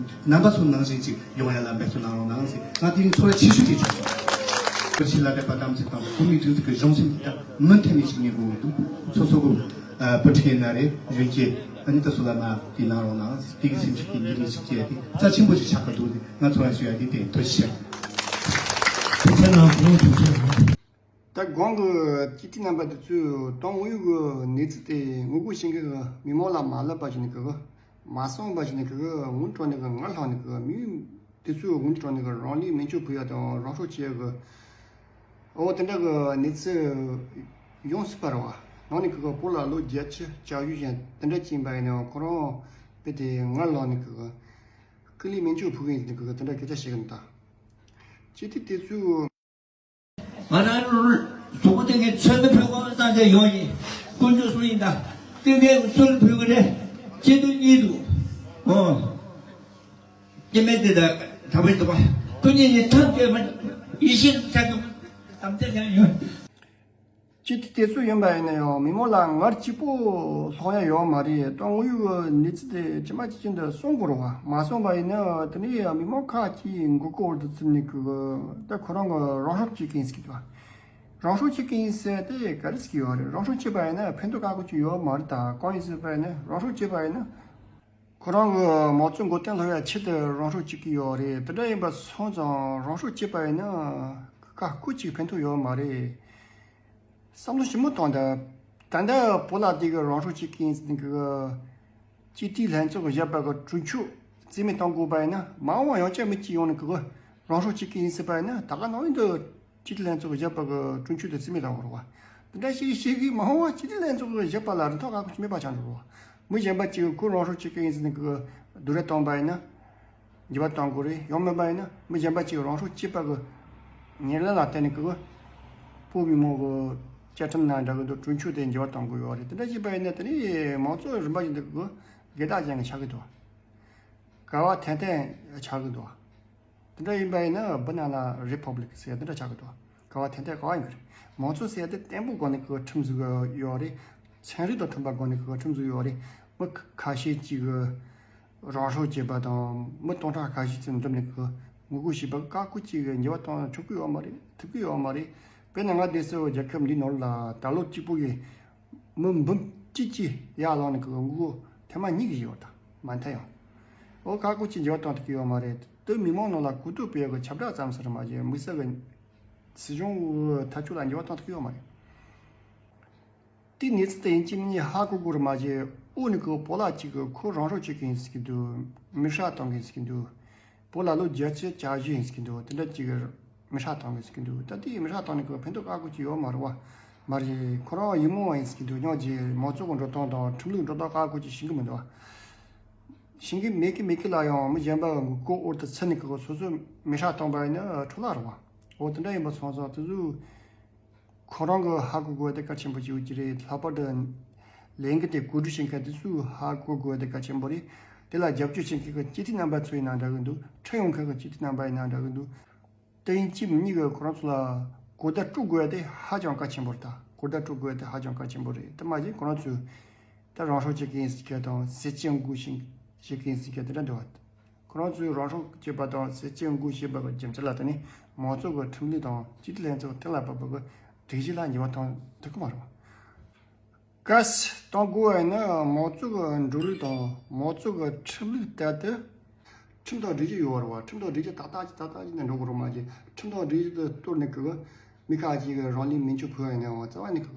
རྣམ་པ་ཚོ་ནང་བཞིན་ཅིག་ཡོང་ཡ་ལ་འབད་བརྩོན་གནང་རོགས་གནང་ཟེར། ང་དེ་ནི་ཚོར་བ་ཆེ་ཤོས་དེ་བྱུང་སོང་། བོད་སྤྱི་ལ་དད་པ་དམ་ཚིག་དང་བོད་མིའི་སྒྲིག་འཛུགས་ཀྱི་གཞུང་སེམས་དེ་ད་མུ་མཐུད་ནས་ཅིག་གནས་དགོས་འདུག། སོ་སོ་གི་ཨ་བུ་ཕྲུག་ཡིན་ན་རེད། གཞོན་སྐྱེས་ཨ་ནི་ད་སོ་ལ་མ་དེ་གནང་རོགས་གནང་ཟེར། དེ་གི་སེམས་ཤུགས་དེ་འདི་ནས་ཅིག་སྐྱེས་ཏེ་རྩ་ཆེན་པོ་ཞིག་ཆགས་ཀྱི་འདུག། ང་ཚོ་རང་ཞུ་ཡ་དེ་དེ་ཐུགས་རྗེ་ཆེ། ཐུགས་རྗེ་གནང་། ཐུགས་རྗེ་གནང་། ད་གོང་གི་སྤྱི་འཐུས་རྣམ་པ་དེ་ཚོས་ཏང་ཨུ་ཡོན་གྱི་གནས་ཚུལ་དེ་ངོ་རྒོལ་བྱེད་མཁན་གྱི་མི་མང་ལ་མ་བསླབ་པ་བྱས་ནས་གི་མ་གསུངས་པ་བྱས་ནས་གི་ངུ་དྲག་ནས་གི་ངར་ལྷག་ནས་གི་མི་དེ་ཚོས་ངུ་དྲག་ནས་གི་རང་ལུས་མེ་མཆོད་ཕུལ་ཡ་དང་རང་སྲོག་བཅད་གི། འོ་དེ་འདྲ་གི་གནས་ཚུལ་ཡོང་སྲིད་པ་རེད་བ། ནང་ནས་གི་བོད་ལ་ལོ་བརྒྱད་ཅུ་བཅུ་བཞི་ཞིག་དེ་འདྲ་ཕྱིན་པ་ཡིན་ན་ཁོ་རང་དཔེ་དེ་ངར་ལངས་ནས་གི་སྐུ་ལུས་མེ་མཆོད་ཕུལ་གི་ཡིན་ཟེར་ནས་གི་དེ་འདྲ་སྐད་ཆ་བཤད་གི་འདུག་ད། སྤྱི་འཐུས་དེ་ཚོས། ང་རང་གཟུགས་པོ་དེ་ངས་ཚོད་མི་ཕོད་གོ་བསམ་བྱས་ཡོང་ཡིན། དཀོན་མཆོག་གསུམ་ཡིན་ད། དེ་ངས་ཚོད་ཕོད་གི་རེད། སྐྱིད་སྡུག་གཉིས་འདུག། ཨོ། སྐྱེ་མེད་དེ་དག་དྲག་པོའི་འདུག་པ། ཁོ་གཉིས་ནི་ཐབས་བཀོད་མ། ཡེ་ཤེས་ཆགས་ཀྱི་དམ་བཅའ་ཀྱང་ཡོད། སྤྱི་འཐུས་དེ་ཚོ་ཡིན་པ་ཡིན་ན་ཡང་མི་མང་ལ་ངར་གཅིག་པོ་ལྷག་ཡ་ཡོད་མ་རེད། ཏང་ཨུ་ཡོན་གྱི་གནས་ཚུལ་དེ་ཇི་མ་ཇི་བཞིན་དུ་གསུང་དགོས་རེད་བ། མ་གསུངས་པ་ཡིན་ན་དེ་ནས་མི་མང་ཁག་ཅིག་མགོ་སྐོར་དུ་ཚུད་ནས་གི་ད་ཁོ་རང་གི་རང་སྲོག་བཅད་ཀྱི་ཡིན་ཟེར་གི་འདུག། རང་སྲོག་བཅད་ཀྱི་ཡིན་ཟེར་དེ་ག་རེ་ཟེར་གི་ཡོད་རེད། རང་སྲོག་བཅད་པ་ཡིན་ན་ཕན་ཐོགས་ག་གོ་ཅིག་ཡོད་མ་རེད། ད་གང་ཡིན་ཟེར་བ་ཡིན་ན་རང་སྲོག་བཅད་པ་ཡིན་ན། ཁོ་རང་གི་མང་གཙོའི་འགོ་རྟིང་སློག་ཡ་ཆེད་དུ་རང་སྲོག་བཅད་ཀྱི་ཡོད་རེད། དེ་འདྲ་ཡིན་པ་སོང་ཙང་རང་སྲོག་བཅད་པ་ཡིན་ན་ག་ཁུ་གཅིག་ཕན་ཐོགས་ཡོད་མ་རེད། བསམ་བློ་ཞིབ་མོ་བཏང་དང་། ད་ལྟ་བོད་ལ་དེ་གི་རང་སྲོག་བཅད་ཀྱི་ཡིན་ཟེར་གི་སྤྱི་འཐུས་ལྷན་ཚོགས་ཀྱི་བཞག་པ་གི་གྲོས་ཆོད་རྩིས་མེད་གཏོང་དགོས་པ་ཡིན་ན་མ་འོངས་པ་ཡང་བསྐྱར་མི་གཅིག་ཡོང་ནས་གི་རང་སྲོག་བཅད་ཀྱི་ཡིན་ཟེར་བ་ཡིན་ན་ད་ག་ནང་བཞིན་དུ། སྤྱི་འཐུས་ལྷན་ཚོགས་ཀྱིས་བཞག་པ་གི་གྲོས་ཆོད་དེ་རྩིས་མེད་བཏང་དགོས་རེད་བ། དེ་འདྲ་ཞིག་བྱེད་ཀྱི་མ་འོངས་པ་སྤྱི་འཐུས་ལྷན་ཚོགས་ཀྱིས་བཞག་པ་ལ་རིན་ཐང་ག་གོ་ཅིག་མེད་པ་ཆགས་འགྲོ་རེད་བ། མི་གཞན་པ་ཅིག་ཁོ་རང་སྲོག་བཅད་ཀྱི་ཡིན་ཟེར་ནས་གི་སྡུག་རུས་བཏང་པ་ཡིན་ན་འགྱུར་བ་གཏོང་དགོས་རེད། ཡང་མིན་པ་ཡིན་ན་མི་གཞན་པ་ཅིག་རང་སྲོག་བཅད་པ་གི་ཉེར་ལེན་ལ་བརྟེན་ནས་གི་བོད་མི་མང་གི་བཅའ་ཁྲིམས་ནང་འདྲ་གི་འདུག། གྲོས་ཆོད་དེ་འགྱུར་བ་གཏོང་དགོས་ཡོད་རེད། དེ་འདྲ་བྱས་པ་ཡིན་ན་དེ་ནི་མང་གཙོ་རིམ་པ་བཞིན་དུ་གི་སྒེར་བདག་ཅན་གྱི་ཆགས་ཀྱི་འདུག། ག་བ་འཐེན་འཐེན་ཆགས་ཀྱི་འདུག། དེ་འདྲ་ཡིན་པ་ཡིན་ན་བོད་ནང་ལ་རི་ཕབ་ལིག་ཟེར་དེ་འདྲ་ཆགས་ཀྱི་འདུག། ག་བ་འཐེན་འཐེན་ག་བ་ཡིན་གི་རེད། མང་གཙོ་ཟེར་དེ་བརྟན་པོ་སྒོ་ནས་གི་ཁྲིམས་བཟོ་གི་ཡོད་རེད། ཚན་རིག་དང་མཐུན་པ་སྒོ་ནས་གི་ཁྲིམས་བཟོ་ཡོད་རེད། མི་ཁ་ཤས་ཅིག་གི་རང་སྲོག་བཅད་པ་དང་མི་སྟོང་ཕྲག་ཁ་ཤས་ཙམ་འཛོམས་ནས་གི་ངོ་རྒོལ་བྱས་པ་གི་བཀའ་བཀོད་ཅིག་གི་འགྱུར་བ་གཏོང་ཆོག་གི་ཡོད་མ་རེད། ཐུབ་ཀྱི་ཡོད་མ་རེད། དཔེར་ན་ང་དེ་ཚོ་རྒྱལ་ཁབ་འདིའི་ནང་ལ་ད་ལོ་གཅིག་པོ་གི་མི་འབུམ་གཅིག་གཅིག་ཡར་ལངས་ནས་གི་ངོ་རྒོལ་ཐེངས་མ་གཉིས་ཀྱི་ཡོད་ད་མ་མཐའ་ཡང་། འོ་བཀའ་བཀོད་ཅིག་འགྱུར་བ་གཏོང་ཐུབ་ཀྱི་ཡོད་མ་རེད། དེ་མི་མང་ནང་ལ་གོ་རྟོགས་སྤེལ་གི་ཁྱབ་བསྒྲགས་ཙམ་ཟེར་མ་གཞི་དམིགས་བསལ་གི་སྲིད་གཞུང་གི་ཐབས་ཇུས་ལ་འགྱུར་བ་གཏོང་ཐུབ་ཀྱི་ཡོད་མ་རེད། དེའི་གནས་ཚུལ་དེ་ཡིན་གཅིག་མིན་གཉིས་ཧ་གོ་དགོས་རེད་མ་གཞི་འོ་ནི་གི་བོད་ལ་གཅིག་གི་ཁོ་རང་སྲོག་བཅད་ཀྱི་ཡིན་ཟེར་གི་འདུག། མི་ཧྲ་གཏོང་གི་ཡིན་ཟེར་གི་འདུག། བོད་ལ་ལོ་བརྒྱད་ཅུ་གྱ་བཞི་ཡིན་ཟེར་གི་འདུག། དེ་འདྲ་གཅིག་གི་མི་ཧྲ་གཏོང་གི་ཟེར་གི་འདུག། ད་དེའི་མི་ཧྲ་གཏོང་ནི་གི་ཕན་ཐོགས་ག་གོ་ཅིག་ཡོད་མ་རེད་བ། མ་རེད། ཁོ་རང་ཡིག་རྨོངས་པ་ཡིན་ཟེར་གི་འདུག། སྙིང་རྗེ། མང་གཙོ་གི་འགྲོ་སྟངས་དང་ཁྲིམས་ལུགས་འགྲོ་སྟངས་ག་གོ་ཅིག་ཤེས་གི་མི་འདུག་བ། ཤེས་གི་མེད་གི་མེད་གི་ལ་ཡང་མི་གཞན་པ་གི་མགོ་སྐོར་དུ་ཚུད་ནི་གི་སོ་སོ་མི་ཧྲ་གཏོང་པ་ཡིན་ན་འཕྲོ་བརླག་རེད་བ། འོ་དེ་འདྲ་ཡིན་པ་སོང་ཙང་དེ་ཚོ་ཁོ་རང་གི་ཧ་གོ་དགོས་དེ་གལ་ཆེན་པོ་ཅིག་ཡོད་ཀྱི་རེད། ལྷག་པར་དུ་ ལས་འགུལ་དེ་གོ་སྒྲིག་བྱེད་མཁན་དེ་ཚོས་ཧ་གོ་དགོས་དེ་གལ་ཆེན་པོ་རེད། དེ་ལ་རྒྱབ་སྐྱོར་བྱེད་མཁན་གྱི་སྤྱི་འཐུས་རྣམ་པ་ཚོ་ཡིན་ན་འདྲ་གི་འདུག་ཁྲིད་ཡོང་མཁན་གྱི་སྤྱི་འཐུས་རྣམ་པ་ཡིན་ན་འདྲ་གི་འདུག་དེ་ཡིན་གཅིག་མིན་གཉིས་ཀྱིས་ཁོ་རང་ཚོ་ལ་གོ་བརྡ་སྤྲོད་དགོས་དེ་ཧ་ཅང་གལ་ཆེན་པོ་རེད། ད་གོ་བརྡ་སྤྲོད་དགོས་དེ་ཧ་ཅང་གལ་ཆེན་པོ་རེད། དེ་མ་གཞི་ཁོ་རང་ཚོས་ད་རང་སྲོག་བཅད་མཁན་ཡིན་ཟེར་མཁན་དང་ཟས་བཅད་འགུག་བྱེད་མཁན་ཡིན་ཟེར་མཁན་དེ་འདྲ་འདུག་ཁོ་རང་ཚོས་རང་སྲོག་བཅད་པ་དང་ཟས་བཅད་འགུག་བྱས་པ་གི་རྒྱུ་མཚན་ལ་བརྟེན་ནས་མང་གཙོ་གི་ཁྲིམས་ལུགས་དང་སྤྱི་འཐུས་ལྷན་ཚོགས་གཏན་ལ་ཕབ་པ་གི་སྒྲིག་གཞི་ལ་འགྱུར་བ་གཏོང་ཐུབ་ཀྱི་མ་རེད། གལ་སྲིད་གཏོང་དགོས་པ་ཡིན་ན་མང་གཙོ་གི་འགྲོ་ལུགས་དང་མང་གཙོ་གི་ཁྲིམས་ལུགས་ལྟར་དུ་ཁྲིམས་དང་སྒྲིག་གཞི་ཡོད་རེད་བ། ཁྲིམས་དང་སྒྲིག་གཞི་ཏག་ཏག་ཅིག་ཏག་ཏག་ཅིག་ནས་འགྲོ་དགོས་རེད། མ་གཞི་ཁྲིམས་དང་སྒྲིག་གཞི་དེ་གཏོར་ནས་གི་མི་ཁག་ཅིག་གིས་རང་ལུས་མེ་མཆོད་ཕུལ་བ་ཡིན་ནའང་རྩ་བ་ནས་གི་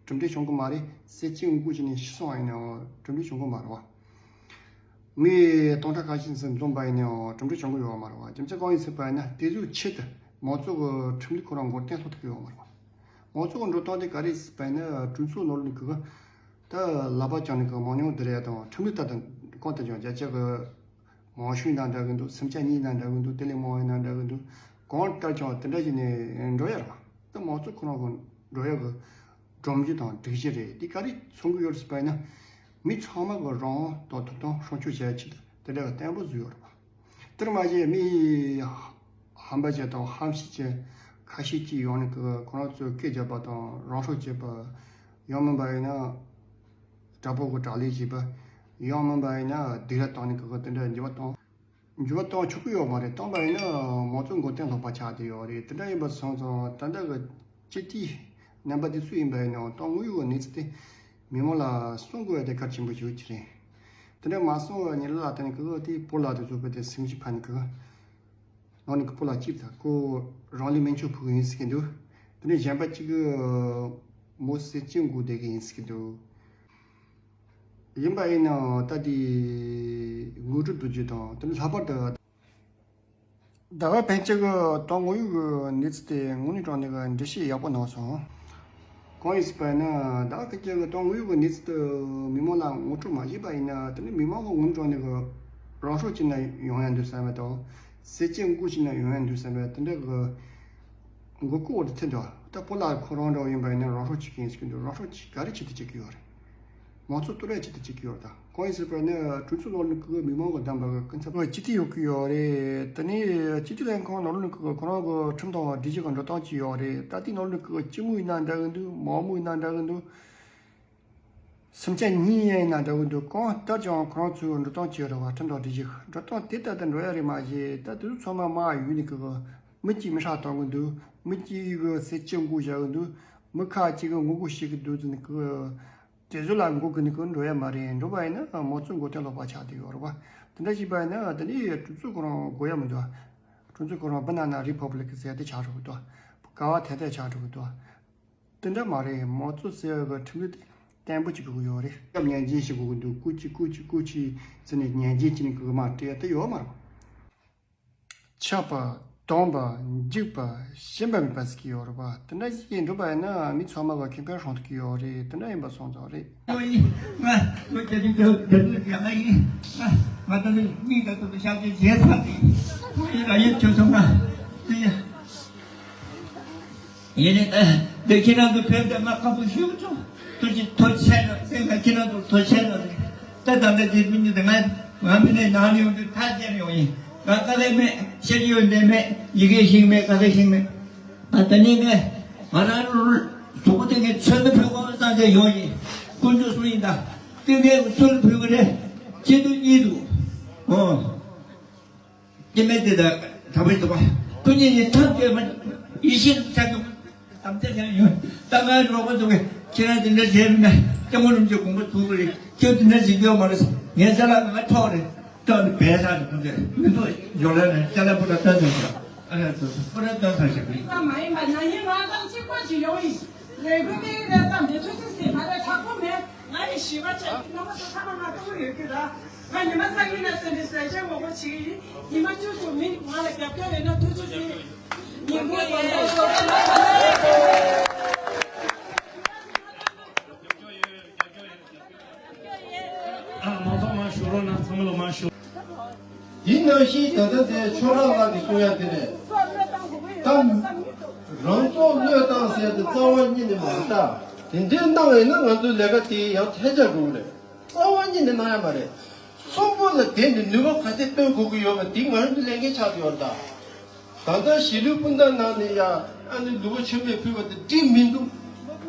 གྲུབ་འབྲས་བྱུང་གི་མ་རེད། ཟས་བཅད་འགུག་བྱས་ནས་ཤི་སོང་བ་ཡིན་ནའང་གྲུབ་འབྲས་བྱུང་གི་མ་རེད་བ། མི་སྟོང་ཕྲག་ཁ་ཤས་ཙམ་འཛོམས་པ་ཡིན་ནའང་གྲུབ་འབྲས་བྱུང་གི་ཡོད་མ་རེད་བ། རྒྱུ་མཚན་གང་ཡིན་ཟེར་བ་ཡིན་ན་དེ་ཚོའི་ཆེད་དུ་མང་གཙོ་གི་ཁྲིམས་ལུགས་ཁོ་རང་མགོ་རྟིང་སློག་ཐུབ་ཀྱི་ཡོད་མ་རེད་བ། མང་གཙོ་གི་འགྲོ་སྟངས་དེ་ག་རེ་ཟེར་བ་ཡིན་ན་གྲོས་ཚོགས་ནང་ལ་གི་ད་ལག་པ་བརྐྱངས་ནས་གི་མང་ཉུང་བསྡུར་ཡ་དང་ཁྲིམས་ལུགས་ལྟར་དུ་གང་ལྟར་ཀྱང་བརྒྱ་ཆ་གི་མང་ཤོས་ཡིན་ན་འདྲ་གི་འདུག་སེམས་ཆ་གཉིས་ཡིན་ན་འདྲ་གི་འདུག་དེ་ལས་མང་བ་ཡིན་ན་འདྲ་གི་འདུག་གང་ལྟར་ཀྱང་དེ་འདྲ་བྱས་ནས་འགྲོ་ཡ་རེད་བ། ད་མང་གཙོ་ཁོ་རང་གི་འགྲོ་ཡ་གི་སྒྲོམ་གཞི་དང་སྒྲིག་གཞི་རེད། འདི་ག་རེ་མཚོན་གྱི་ཡོད་ཟེར་བ་ཡིན་ན། མི་ཚང་མ་གི་རང་དབང་དང་ཐོབ་ཐང་སྲུང་སྐྱོབ་བྱ་ཡ་ཆེད་དུ་དེ་འདྲ་གི་བརྟན་པོ་བཟོས་ཡོད་རེད་བ། དེར་མ་ཟད་མི་ཧམ་པ་ཅན་དང་ཧམ་ཤེད་ཅན་ཁ་ཤས་ཅིག་ཡོང་ནས་གི་ཁོ་རང་ཚོས་སྐད་རྒྱབ་པ་དང་རང་སྲོག་བཅད་པ། ཡང་མིན་པ་ཡིན་ན་དྲག་པོ་གི་དྲག་ལས་བྱེད་པ། ཡང་མིན་པ་ཡིན་ན་སྡིགས་ར་བཏང་ནས་གི་དེ་འདྲ་འགྱུར་བ་བཏང་། འགྱུར་བ་གཏོང་ཆོག་གི་ཡོད་མ་རེད། བཏང་པ་ཡིན་ན་མང་གཙོ་མགོ་རྟིང་སློག་པ་ཆགས་བསྡད་ཡོད་རེད། དེ་འདྲ་ཡིན་པ་སོང་ཙང་ད་ལྟ་གི་སྤྱི་འཐུས་རྣམ་པ་དེ་སུ་ཡིན་པ་ཡིན་ནའང་ད་དངོས་ཡོད་གནས་ཚུལ་དེ་མི་མང་ལ་གསུང་དགོས་ཡ་དེ་གལ་ཆེན་པོ་ཞིག་ཅིག་རེད། དེ་འདྲ་མ་གསུང་བ་ཉིད་ལ་ད་ནི་གི་དེ་སྤོ་ལགས་དེ་ཚོ་གི་དེ་སེམས་ཤུགས་འཕར་ནས་གི་ནང་ནས་གི་སྤོ་ལགས་གཅིག་ད་ཁོ་རང་ལུས་མེ་མཆོད་ཕུལ་གི་ཡིན་ཟེར་གི་འདུག་དེ་ནས་གཞན་པ་གཅིག་གི་མོ་ཟས་བཅད་འགུག་བསྡད་གི་ཡིན་ཟེར་གི་འདུག་ཡིན་པ་ཡིན་ནའང་ད་དེ་ངོ་སྤྲོད་བསྡུ་རྒྱུ་དང་དེ་ནི་ལྷག་པར་དུ་ཟླ་བ་ཕན་ཆད་ཀྱི་ཏང་ངོ་ཡོད་ཀྱི་གནས་ཚུལ་དེ་དངོས་གནས་དྲང་གནས་ཀྱི་འགྲེལ་བཤད་ཡག་པོ་གནང་སོང་། གང་ཡིན་ཟེར་བ་ཡིན་ན་ཟླ་བ་ཕན་ཆད་ཀྱི་ཏང་ངོ་ཡོད་ཀྱི་གནས་ཚུལ་དེ་མི་མང་ལ་ངོ་སྤྲོད་མ་བྱས་པ་ཡིན་ན་དེ་ནི་མི་མང་གི་དངོས་གནས་དྲང་གནས་ཀྱི་རང་སྲོག་བཅད་ན་ཡོང་ཡ་འདུག་བསམ་པ་དང་ཟས་བཅད་འགུག་བྱས་ན་ཡོང་ཡ་འདུག་བསམ་པ་དེ་འདྲ་གི་མགོ་སྐོར་དུ་ཐེབས་འདུག་ད་སྤོ་ལགས་ཁོ་རང་འདྲ་བོ་ཡིན་པ་ཡིན་ན་རང་སྲོག་བཅད་ཀྱི་ཡིན་ཟེར་གྱི་འདུག་རང་སྲོག་བཅད་ག་རེ་ཆེད་དུ་བཅད་ཀྱི་ཡོད་རེད། མང་གཙོ་གཏོར་ཡ་ཆེད་དུ་བཅད་ཀྱི་ཡོད་རེད། ད་གང་ཡིན་ཟེར་བ་ནི་གྲོས་ཚོགས་ནང་ལ་ཁོ་མི་མང་གི་བདམས་པ་གི་སྐུ་ཚབ་སྤྱི་འཐུས་ཡོད་ཀྱི་ཡོད་རེད། དེ་ནས་སྤྱི་འཐུས་ལྷན་ཁང་ནང་ལ་ཁོ་ཁོ་རང་གི་ཁྲིམས་དང་སྒྲིག་གཞི་གི་འགྲོ་སྟངས་ཅིག་ཡོད་རེད། ད་ལྟའི་ནང་ལ་ཁོ་སྤྱི་མོས་ཡིན་ན་འདྲ་གི་འདུག་མང་མོས་ཡིན་ན་འདྲ་གི་འདུག་སེམས་ཅན་གཉིས་ཡན་ཡིན་ན་འདྲ་གི་འདུག་གང་ལྟར་ཀྱང་ཁོ་རང་ཚོའི་འགྲོ་སྟངས་ཅིག་ཡོད་རེད་བ། ཁྲིམས་དང་སྒྲིག་གཞི་འགྲོ་སྟངས་དེ་ལྟར་དུ་འགྲོ་ཡ་རེད། མ་གཞི་ད་དེ་ཚོ་ཚང་མ་དམག་ཡུལ་ནས་ཁོ་མི་གཅིག་མི་ཧྲག་གཏོང་གི་འདུག་མི་གཅིག་གི་ཟས་བཅད་འགུག་བྱ་གི་འདུག་མི་ཁག་ཅིག་གི་ངོ་རྒོལ་བྱེད་ཀྱི་འདུག་ཟེར་ནས་ཁོ། དེ་ཚོ་ལ་མགོ་ཀུན་ནས་ཀུན་འགྲོ་ཡ་མ་རེད། འགྲོ་བ་ཡིན་ན་མང་གཙོ་མགོ་རྟིང་སློག་པ་ཆགས་བསྡད་ཡོད་རེད་བ། དེ་འདྲ་བྱས་པ་ཡིན་ན་དེ་ནི་གྲོས་ཚོགས་ཁོ་རང་དགོས་ཡ་མི་འདུག་གྲོས་ཚོགས་ཁོ་རང་བྷ་ན་ན་རི་ཕབ་ལིག་ཟེར་དེ་ཆགས་འགྲོ་གི་འདུག་ག་བ་དེ་དེ་ཆགས་འགྲོ་གི་འདུག་དེ་འདྲ་མ་རེད། མང་གཙོ་ཟེར་བའི་ཁྲིམས་ལུགས་དེ་བརྟན་པོ་བྱེད་དགོས་ཀྱི་ཡོད་རེད། སྐབས་ཉན་སྦྱིན་བྱེད་དགོས་ཀྱི་འདུག་སྐུ་མཁྱེན་སྐུ་མཁྱེན་སྐུ་མཁྱེན་ཟེར་ནས་ཉན་སྦྱིན་བྱས་ནས་གི་མ་སྤྲད་ཡ་དེ་ཡོད་མ་རེད། ཆགས་པ། སྡོམ་པ། འཇིགས་པ། ཞེན་པ་མེད་པ་ཟེར་གྱི་ཡོད་རེད་པ། དེ་འདྲ་ཞིག་འགྲུབ་པ་ཡིན་ན་མི་ཚང་མ་གི་ཁེ་ཕན་སྲུང་ཐུབ་ཀྱི་ཡོད་རེད། དེ་འདྲ་ཡིན་པ་སོང་ཙང་རེད། ང་ལོ་བརྒྱད་ཅུ་གྱ་དྲུག་ཡང་ན་ཡིན། ང་ད་ནི་མིག་ད་དུ་ཤག་ཅེ་བྱས་ཚར་ཏེ། ཁོང་ཡིན་ལ་ཡིན་ཁྱོད་ཚང་མ་དེ་ཡ། ཡིན་ནའི་ད་འདི་ཁྱེད་རང་ཚོ་ཕེབས་ཏེ་ང་ཁམས་པོ་ཞུ་ཆོག་ཐུགས་རྗེ་ཐུགས་ཆེ་ལ་སེམས་ཁ་ཁྱེད་རང་ཚོ་ཐུགས་ཆེ་ལ་རེད། ད་ད་ལྟ་དེ་མི་ཉིད་དེ་ང་ང་མི་ནས་ནང་ནས་ཡོང་དུས་ཐག་བཅད་ནས་ཡོང་ཡིན། ང་དཀའ་ལས་མེད། ཤེས་ཀྱི་ཡོད་འདྲེ་མེད། ཡི་གེ་ཤེས་མེད། དཀའ་ལས་ཤེས་མེད། ང་ད་ནི་ངས་ང་རང་གཟུགས་པོ་དེ་ངས་ཚོད་མི་ཕོད་གོ་བསམ་བྱས་ཡོང་ཡིན། དཀོན་མཆོག་གསུམ་ཡིན་ད། ཀུན་མཁྱེན་གྱི་ཚུལ་ཕུལ་གི་རེད། སྐྱིད་སྡུག་གཉིས་འདུག་ཨོ། སྐྱེ་མེད་དེ་དག་དྲག་པོའི་འདུག་པ། ཀུན་ནས་ནི་ཐབས་སྐྱོ་མ། ཡེ་ཤེས་ཚད་འདུག་དམ་བཅའ་ཡང་ཡོད། ད་ང་རོགས་པ་འདུག་གས། ཁྱེད་རང་དེ་འདྲ་བྱས་མིན་ན་སྐྱེ་བོ་རིན་པོ་ཆེ་དགོངས་པ་ཚོམ་གི་རེད། ཁྱོད་དེ་འདྲ་བྱེད་རྒྱུ་མ་རེད། ངའི་ཅ་ལག་ང་ཐོག་རེད། ཐོག་ནི་བས་ས་རེད། ཁོང་ཚོས་མི་འདུག་ཡོང་ལ་ནས་ཅ་ལག་པོ་ཏ་སྟོན་ཟེར་གྱི་རེད། ཨ་རེད། སོ་སོ་པོ་ཏ་སྟོན་ས་ཞིག་རེད། ས་མ་ཡིན་པ་ན་ཡིན་ང་དང་གཅིག་པ་ཅིག་ཡོང་ཡིན། ལས་འགུལ་དེ་རེད་བསམ་ནས་ཐུགས་རྗེ་ཆེ། ད་ལྟ་དྲག་པོ་མེད། ང་ཡི་ཞི་བ་བྱས་རྣམ་པ་ཚོ་ཚང་མ་ང་གཏོང་གི་ཡོད་རྒྱུ་ར། ང་ཉི་མ་སང་ཉིན་ལ་སེམས་ནས་ཟས་བཅད་ངོ་རྒོལ་བྱེད་ཀྱི་ཡིན། ཉི་མ་བཅུ་བཅུ་མིན་ང་ལ་རྒྱབ་སྐྱོར་ཡོད་ན་ཐུགས་རྗེ་ཆེ། ཉིན་གུང་ཡིན་ན་ཞོགས་པ་ལ་ཨ་མ་ཐོག་མ་ཞུ་རོགས་གནང་། ཚང་མ་ལ་མ་ཞུ། ཡིན་ནང་བཞིན་ད་ལྟ་དེ་ཆོས་གྲགས་ལགས་ཀྱིས་གསུང་ཡ་དེ་རེད། ད་རང་ཚོགས་བློས་བཏང་ཟེར་དེ་རྩ་བ་ཉིད་ནས་མ་རེད་ད། དེ་འདྲའི་གནང་བས་ན་ང་ཚོའི་ལས་ཀ་དེ་ཡང་ཐལ་ཆ་འགྲོ་གི་རེད། རྩ་བ་ཉིད་ནས་གནང་ཡ་མ་རེད། གསོན་པོ་ལ་དེ་ནི་ནུས་པ་ག་ཚད་སྟོན་དགོས་ཀྱི་ཡོད་པ་དེ་ང་རང་ཚོའི་ལས་འགན་ཆགས་ཀྱི་ཡོད་རེད་ད། ད་ལྟ་གཞིས་ལུས་སྤུན་ཟླ་ནང་ནས་ཡ་ཨ་ནི་ལུས་པོ་མཆོད་མེ་ཕུལ་བ་དེ་འགྲིག་མི་འདུག་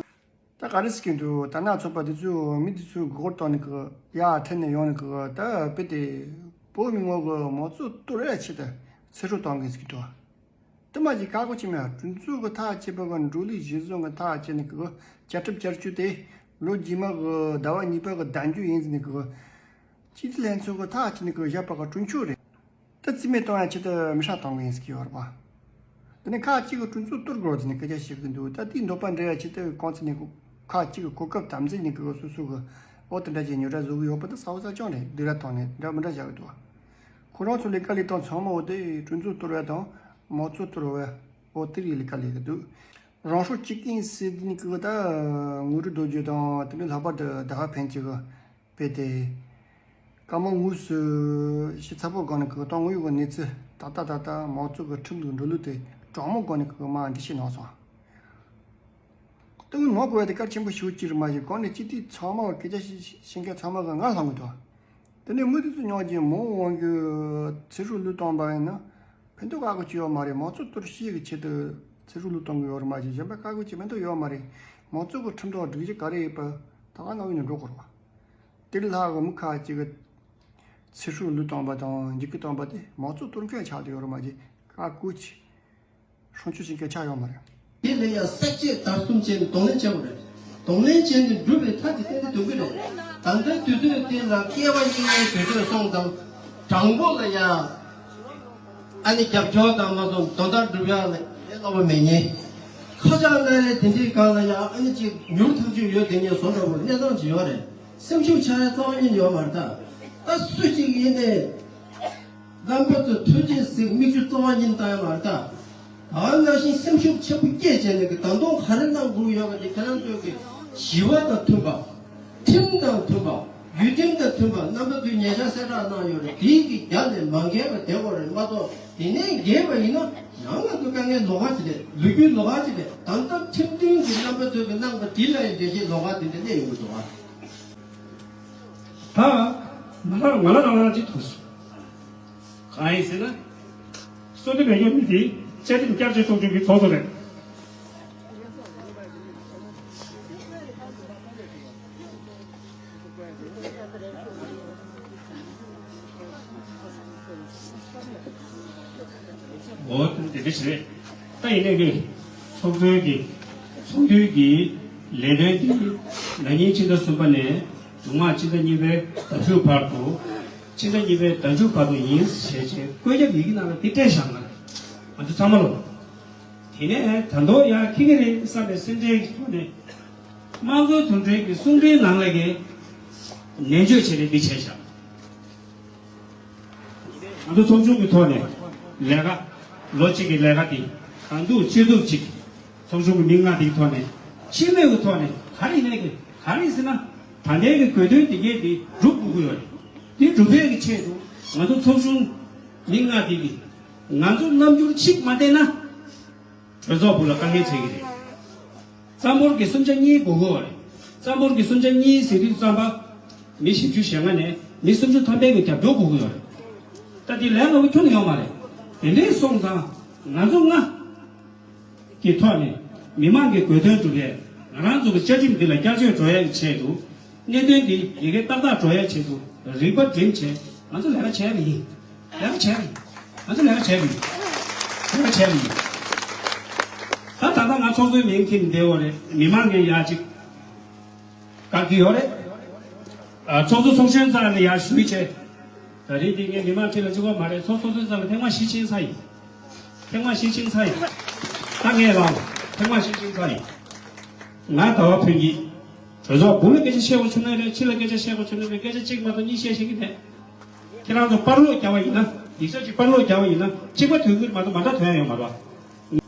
ད་ག་རེ་ཟེར་གྱི་འདུག་ད་ནག་ཚོགས་པ་དེ་ཚོས་མི་དེ་ཚོའི་མགོ་སྐོར་གཏོང་ནས་གི་ཡར་འཐེན་ནས་ཡོང་ནས་གི་ད་དཔེ་དེ་བོད་མི་ངོ་གི་མང་གཙོ་གཏོར་བའི་ཆེད་དུ་ཚེ་སྲོག་གཏོང་གི་ཟེར་གྱི་འདུག་དེ་མ་གཞི་བཀག་འགོག་བྱེད་མེད། གྲོས་ཚོགས་ཀྱི་ཐག་བཅད་པ་གི་འགྲོ་ལུགས་གཞི་བཟུང་གི་ཐག་བཅད་ནས་གི་བཅའ་ཁྲིམས་བསྐྱར་བཅོས་དེ་ལོ་རྗེས་མ་གི་ཟླ་བ་གཉིས་པ་གི་ཟླ་མཇུག་ཡིན་ཟེར་ནས་གི་སྤྱི་འཐུས་ལྷན་ཚོགས་ཀྱི་ཐག་བཅད་ནས་གི་བཞག་པ་གི་གྲོས་ཆོད་རེད། ད་རྩིས་མེད་གཏོང་ཡ་ཆེད་དུ་མི་ཧྲ་གཏོང་གི་ཡིན་ཟེར་གྱི་ཡོད་རེད་པ། དེ་ནས་ཁག་ཅིག་གི་གྲོས་ཚོགས་གཏོར་དགོས་ཟེར་ནས་སྐད་ཆ་བཤད་ཀྱི་འདུག་ད་དེའི་འདོད་པ་འགྲེལ་ཡ་ཆེད་དུ་གོང་ཚེ་ནས་ཁག་ཅིག་གི་གོ་སྐབས་དམ་འཛིན་ནས་གི་སོ་སོ་གི་འོ་དེ་འདྲ་ཅིག་ཉོ་སྒྲ་བཟོ་གི་ཡོད་པ་དེ་ས་འོག་ས་སྐྱོང་རེད། སྡིགས་ར་བཏང་ནས་འདྲ་མི་འདྲ་བཞག་གི་འདུག་ཁོ་རང་ཚོ་ལས་ཀ་ལས་སྟངས་ཚང་མ་འོ་དེ་གྲོས་ཚོགས་གཏོར་བ་དང་མང་གཙོ་གཏོར་བ་འོ་དེ་རིགས་ལས་ཀ་ལས་གི་འདུག་རང་སྲོག་གཅོད་མཁན་ཟེར་ནས་གི་ད་དངོས་གྲུབ་རྡོ་རྗེ་དང་དེ་ནས་ལྷག་པར་དུ་ཟླ་བ་ཕན་ཆད་གི་དཔེ་དེ། བཀའ་མོལ་དངོས་སུ་ཞིབ་ཚགས་པོ་སྒང་ནས་གི་ད་དངོས་ཡོད་ཀྱི་གནས་ཚུལ་ཏག་ཏག་ཏག་ཏག་མང་གཙོ་གི་ཁྲིམས་ལུགས་འགྲོ་ལུགས་དེ་དྲང་མོ་སྒང་ནས་གི་མར་འགྲེལ་བཤད་གནང་སོང་། ལྟ་བུ་ནང་གི་བ་དེ་གལ་ཆེན་པོ་ཞེ་པོ་ཅིག་རེད། མ་གཞི་གོང་ནས་སྤྱི་འཐུས་ཚང་མ་བ་སྐད་ཆ་བཤད་བཤད་མཁན་ཚང་མ་གི་ང་ལྷང་གི་འདུག་དེ་ནས་མི་དེ་ཚོ་ཉོག་ཅིག་མང་དབང་གི་ཚེ་སྲོག་བློས་བཏང་པ་ཡིན་ན་ཕན་ཐོགས་ཁག་པོ་ཅིག་ཡོད་མ་རེད། མང་གཙོ་གཏོར་བཤིག་གི་ཆེད་དུ་ཚེ་སྲོག་བློས་གཏོང་གི་ཡོད་རེད། མ་གཞི་གཞན་པ་ཁག་པོ་ཅིག་ཕན་ཐོགས་ཡོད་མ་རེད། མང་གཙོ་གི་ཁྲིམས་ཐོག་སྒྲིག་གཞི་ག་རེ་ཡོད་པ་ད་ག་ནང་བཞིན་འགྲོ་དགོས་རེད་བ། དེ་ལ་ལྷག་གི་མི་ཁག་ཅིག་གི་ཚེ་སྲོག་བློས་བཏང་པ་དང་འཇིགས་སྐུལ་བཏང་པ་དེ་མང་གཙོ་གཏོར་མཁན་ཆགས་བསྡད་ཡོད་རེད། མ་གཞི་ཁག་པོ་ཅིག་སྲུང་སྐྱོབ་བྱེད་མཁན་ཆགས་ཡོད་མ་རེད། དེ་ལ་ཡང་བསྲེག་བཅད་བརྡར་གསུམ་བྱས་ནས་གདོང་ལེན་བྱེད་དགོས་རེད། གདོང་ལེན་བྱས་ནས་འགྲུབ་པའི་ཐབས་དེ་གཏན་ནས་འདོན་གྱི་རེད། ད་ལྟའི་དུས་ཚོད་འདི་ལ་སྐལ་བ་རྙིང་མའི་དུས་ཚོད་སོང་ཙང་དྲང་པོ་ལ་ཡང་ཨ་ནི་རྒྱབ་སྐྱོར་དང་མ་སོང་དོན་དག་འགྲུབ་ཡག་ལ་ཨེ་སླ་པོ་མེད་ཉེ། ཁ་ཆག་སྣ་རལ་དེ་འདྲའི་སྒང་ལ་ཡང་ཨ་ནི་ཅིག་མྱུར་ཐག་གཅོད་ཡོད་དེ་ཉེ་བཟོ་འདྲ་པོ་གནས་སྟངས་ཅིག་ཡོད་རེད། སེམས་ཤུགས་ཆག་ཡ་རྩ་བ་ཉིད་ཡོད་མ་རེད་ད། ད་སུ་གཅིག་ཡིན་ནའི། རྣམ་པ་ཚོ་ཐུགས་རྗེ་གཟིགས། མིག་ཆུ་གཙང་བ་ཉིད་བཏང་ཡ་མ་རེད་ད། ད་ནང་བཞིན་སེམས་ཤུགས་ཆེན་པོ་སྐྱེད་བྱས་ནས་ཀྱི་ད་དུང་ག་རེ་གནང་དགོས་ཡོད་པ་དེ་ཁྱེད་རང་ཚོས་ཀྱི་ཞི་བ་དང་མཐུན་པ། ཁྲིམས་དང་མཐུན་པ། ཡུལ་ཁྲིམས་དང་མཐུན་པ། རྣམ་པ་ཚོས་ཉེ་ཆར་གསལ་བསྒྲགས་གནང་ཡོད་རེད། དེའི་གི་རྒྱབ་ནས་མ་འགལ་བ་བསྡད་དགོས་རེད་མ་གཏོགས་དེ་ནས་འགལ་བ་ཡིན་ན་ཡང་ང་ཚོ་དཀའ་ངལ་ལོགས་ཀ་ཅིག་རེད། ལོ་རྒྱུས་ལོགས་ཀ་ཅིག་རེད། ད་ལྟ་ཁྲིམས་མཐུན་གྱི་རྣམ་པ་ཚོས་ཀྱི་གནང་པ་དེ་ལ་ཡང་འགྲེལ་བཤད་ལོགས་ཀ་དེ་འདྲ་གནས་ཡོང་གི་འདུག་ཨ། ད་ང་ལ་ང་ལ་རང་རང་གཅིག་ཐུག་སོང་། གང་ཡིན་ཟེར་ན། གསོལ་འདེབས་ཡོད་མི་དེ་བཅའ་ཁྲིམས་བསྐྱར་བཅོས་ཚོགས་ཆུང་གི་ཚོགས་གཙོ་རེད། འོ་དེ་འདྲ་ཞིག་རེད། ད་ཡིན་ནའི་གི་ཚོགས་གཙོའི་གི་ཚོགས་འདུའི་གི་ལས་དོན་དེ་ན་ནིང་ཕྱི་ཟླ་གསུམ་པ་ནས་མཇུག་མ་ཕྱི་ཟླ་གཉིས་པའི་ཟླ་མཇུག་བར་དུ། ཕྱི་ཟླ་གཉིས་པའི་ཟླ་མཇུག་བར་དུ་ཡིན་ཞེས་བྱས་བཀོད་ཁྱབ་ཡི་གེ་ནང་ལ་དེ་སྤྲད་བཞག་ང་ང་ཚོ་ཚང་མ་ལོ། དེ་ནས་ད་དུང་ཡང་ཁེ་གི་རེད་བསམ་པའི་སེམས་ཁྲལ་གྱི་ཐོག་ནས་དམངས་གཙོའི་དོན་ཁྲིམས་ཀྱི་གསུང་འཕྲིན་ནང་ལ་གི་ནན་བརྗོད་བྱས་ནས་འདི་བྱས་བཞག་ང་ཚོ་ཚོགས་ཆུང་གི་ཐོག་ནས་ལས་ཀ་ལོ་གཅིག་གི་ལས་ཀ་དེ་གང་ཐུབ་ཅི་ཐུབ་ཅིག་ཚོགས་ཆུང་གི་མི་ལྔ་དེའི་ཐོག་ནས་སྤྱི་མོས་ཀྱི་ཐོག་ནས་ག་རེ་ཡིན་ནའི་གི་ག་རེ་ཡིན་ཟེར་ན་ད་ལྟའི་གི་དགོས་དོན་དེ་གས་དེ་སྒྲུབ་དགོས་ཀྱི་ཡོད་རེད། དེ་སྒྲུབ་ཡས་ཀྱི་ཆེད་དུ་ང་ཚོ་ཚོགས་ཆུང་མི་ལྔ་དེ་གི་ང་ཚོ་རྣམ་འགྱུར་གཅིག་མ་བསྟན་ན་གྲོས་ཚོགས་སྦུག་ལ་དཀའ་ངལ་འཕྲད་ཀྱི་རེད། རྩ་འབོར་གྱི་གསུམ་ཆ་གཉིས་དགོས་ཀྱི་ཡོད་རེད། རྩ་འབོར་གྱི་གསུམ་ཆ་གཉིས་ཟེར་དུས་ཙམ་པ། མི་བཞི་བཅུ་ཞེ་ལྔ་ནས་མི་སུམ་ཅུ་ཐམ་པའི་གི་རྒྱབ་སྐྱོར་དགོས་ཀྱི་ཡོད་རེད། ད་འདི་ལས་སླ་པོ་ཁྱོན་ནས་ཡོད་མ་རེད། དེ་འདྲས་སོང་ཙང་ང་ཚོ་ལྔ་གི་ཐོག་ནས་མི་མང་གི་དགོས་དོན་སྒྲུབ་ཡས་ང་རང་ཚོ་གི་བཅའ་ཁྲིམས་འདི་ལ་བསྐྱར་བཅོས་འགྲོ་ཡས་ཀྱི་ཆེད་དུ་གནད་དོན་འདི་ཡི་གེ་ཏག་ཏག་འགྲོ་ཡས་ཆེད་དུ་རིག་པ་སྒྲིམ་བྱས་ང་ཚོ་ལས་ཀ་བྱས་པ་ཡིན། ལས་ཀ་བྱས་པ་ཡིན། ང་ཚོ་ལས་ཀ་བྱས་པ་ཡིན། ལས་ཀ་བྱས་པ་ཡིན། ད་ད་ལྟ་ང་ཚོགས་གཙོའི་མིང་འཁྱེར་ནས་བསྡད་ཡོད་རེད། མི་མང་གིས་ཡ་གཅིག་བཀག་གི་ཡོད་རེད། ཨ། ཚོགས་གཙོ་ཚོགས་གཞོན་རྩ་ནས་ཡར་ཞུས་བྱས། ད་རེས་འདི་ངས་མི་མང་ཁྲི་ལ་གཅིག་པོ་མ་རེད། ཚོགས་གཙོ་ཚོགས་གཙོ་རྩ་ལ་ཐེངས་མ་བཞི་ཕྱིན་ཚར་ཡིན། ཐེངས་མ་བཞི་ཕྱིན་ཚར་ཡིན། ད་ངས་ལབ། ཐེངས་མ་བཞི་ཕྱིན་ཚར་ཡིན། ང་ཟླ་བ་ཕུན་སྐྱིད། གྲོས་ཚོགས་སྦུག་ལ་སྐད་ཆ་བཤད་དགོས་བྱུང་ན་རེད། ཕྱི་ལ་སྐད་ཆ་བཤད་དགོས་བྱུང་ན་རེད། སྐད་ཆ་གཅིག་མ་གཏོགས་གཉིས་བཤད་ཤེས་ཀྱི་མེད། ཁྱེད་རང་ཚོ་པར་སློག་རྒྱག་པ་ཡིན་ན། ཡིག་ཆ་གཅིག་པར་སློག་རྒྱག་པ་ཡིན་ན་གཅིག་པ་ཐོན་གྱི་རེད་མ་གཏོགས་མ་འདྲ་ཐོན་ཡ་ཡོད་མ་རེད།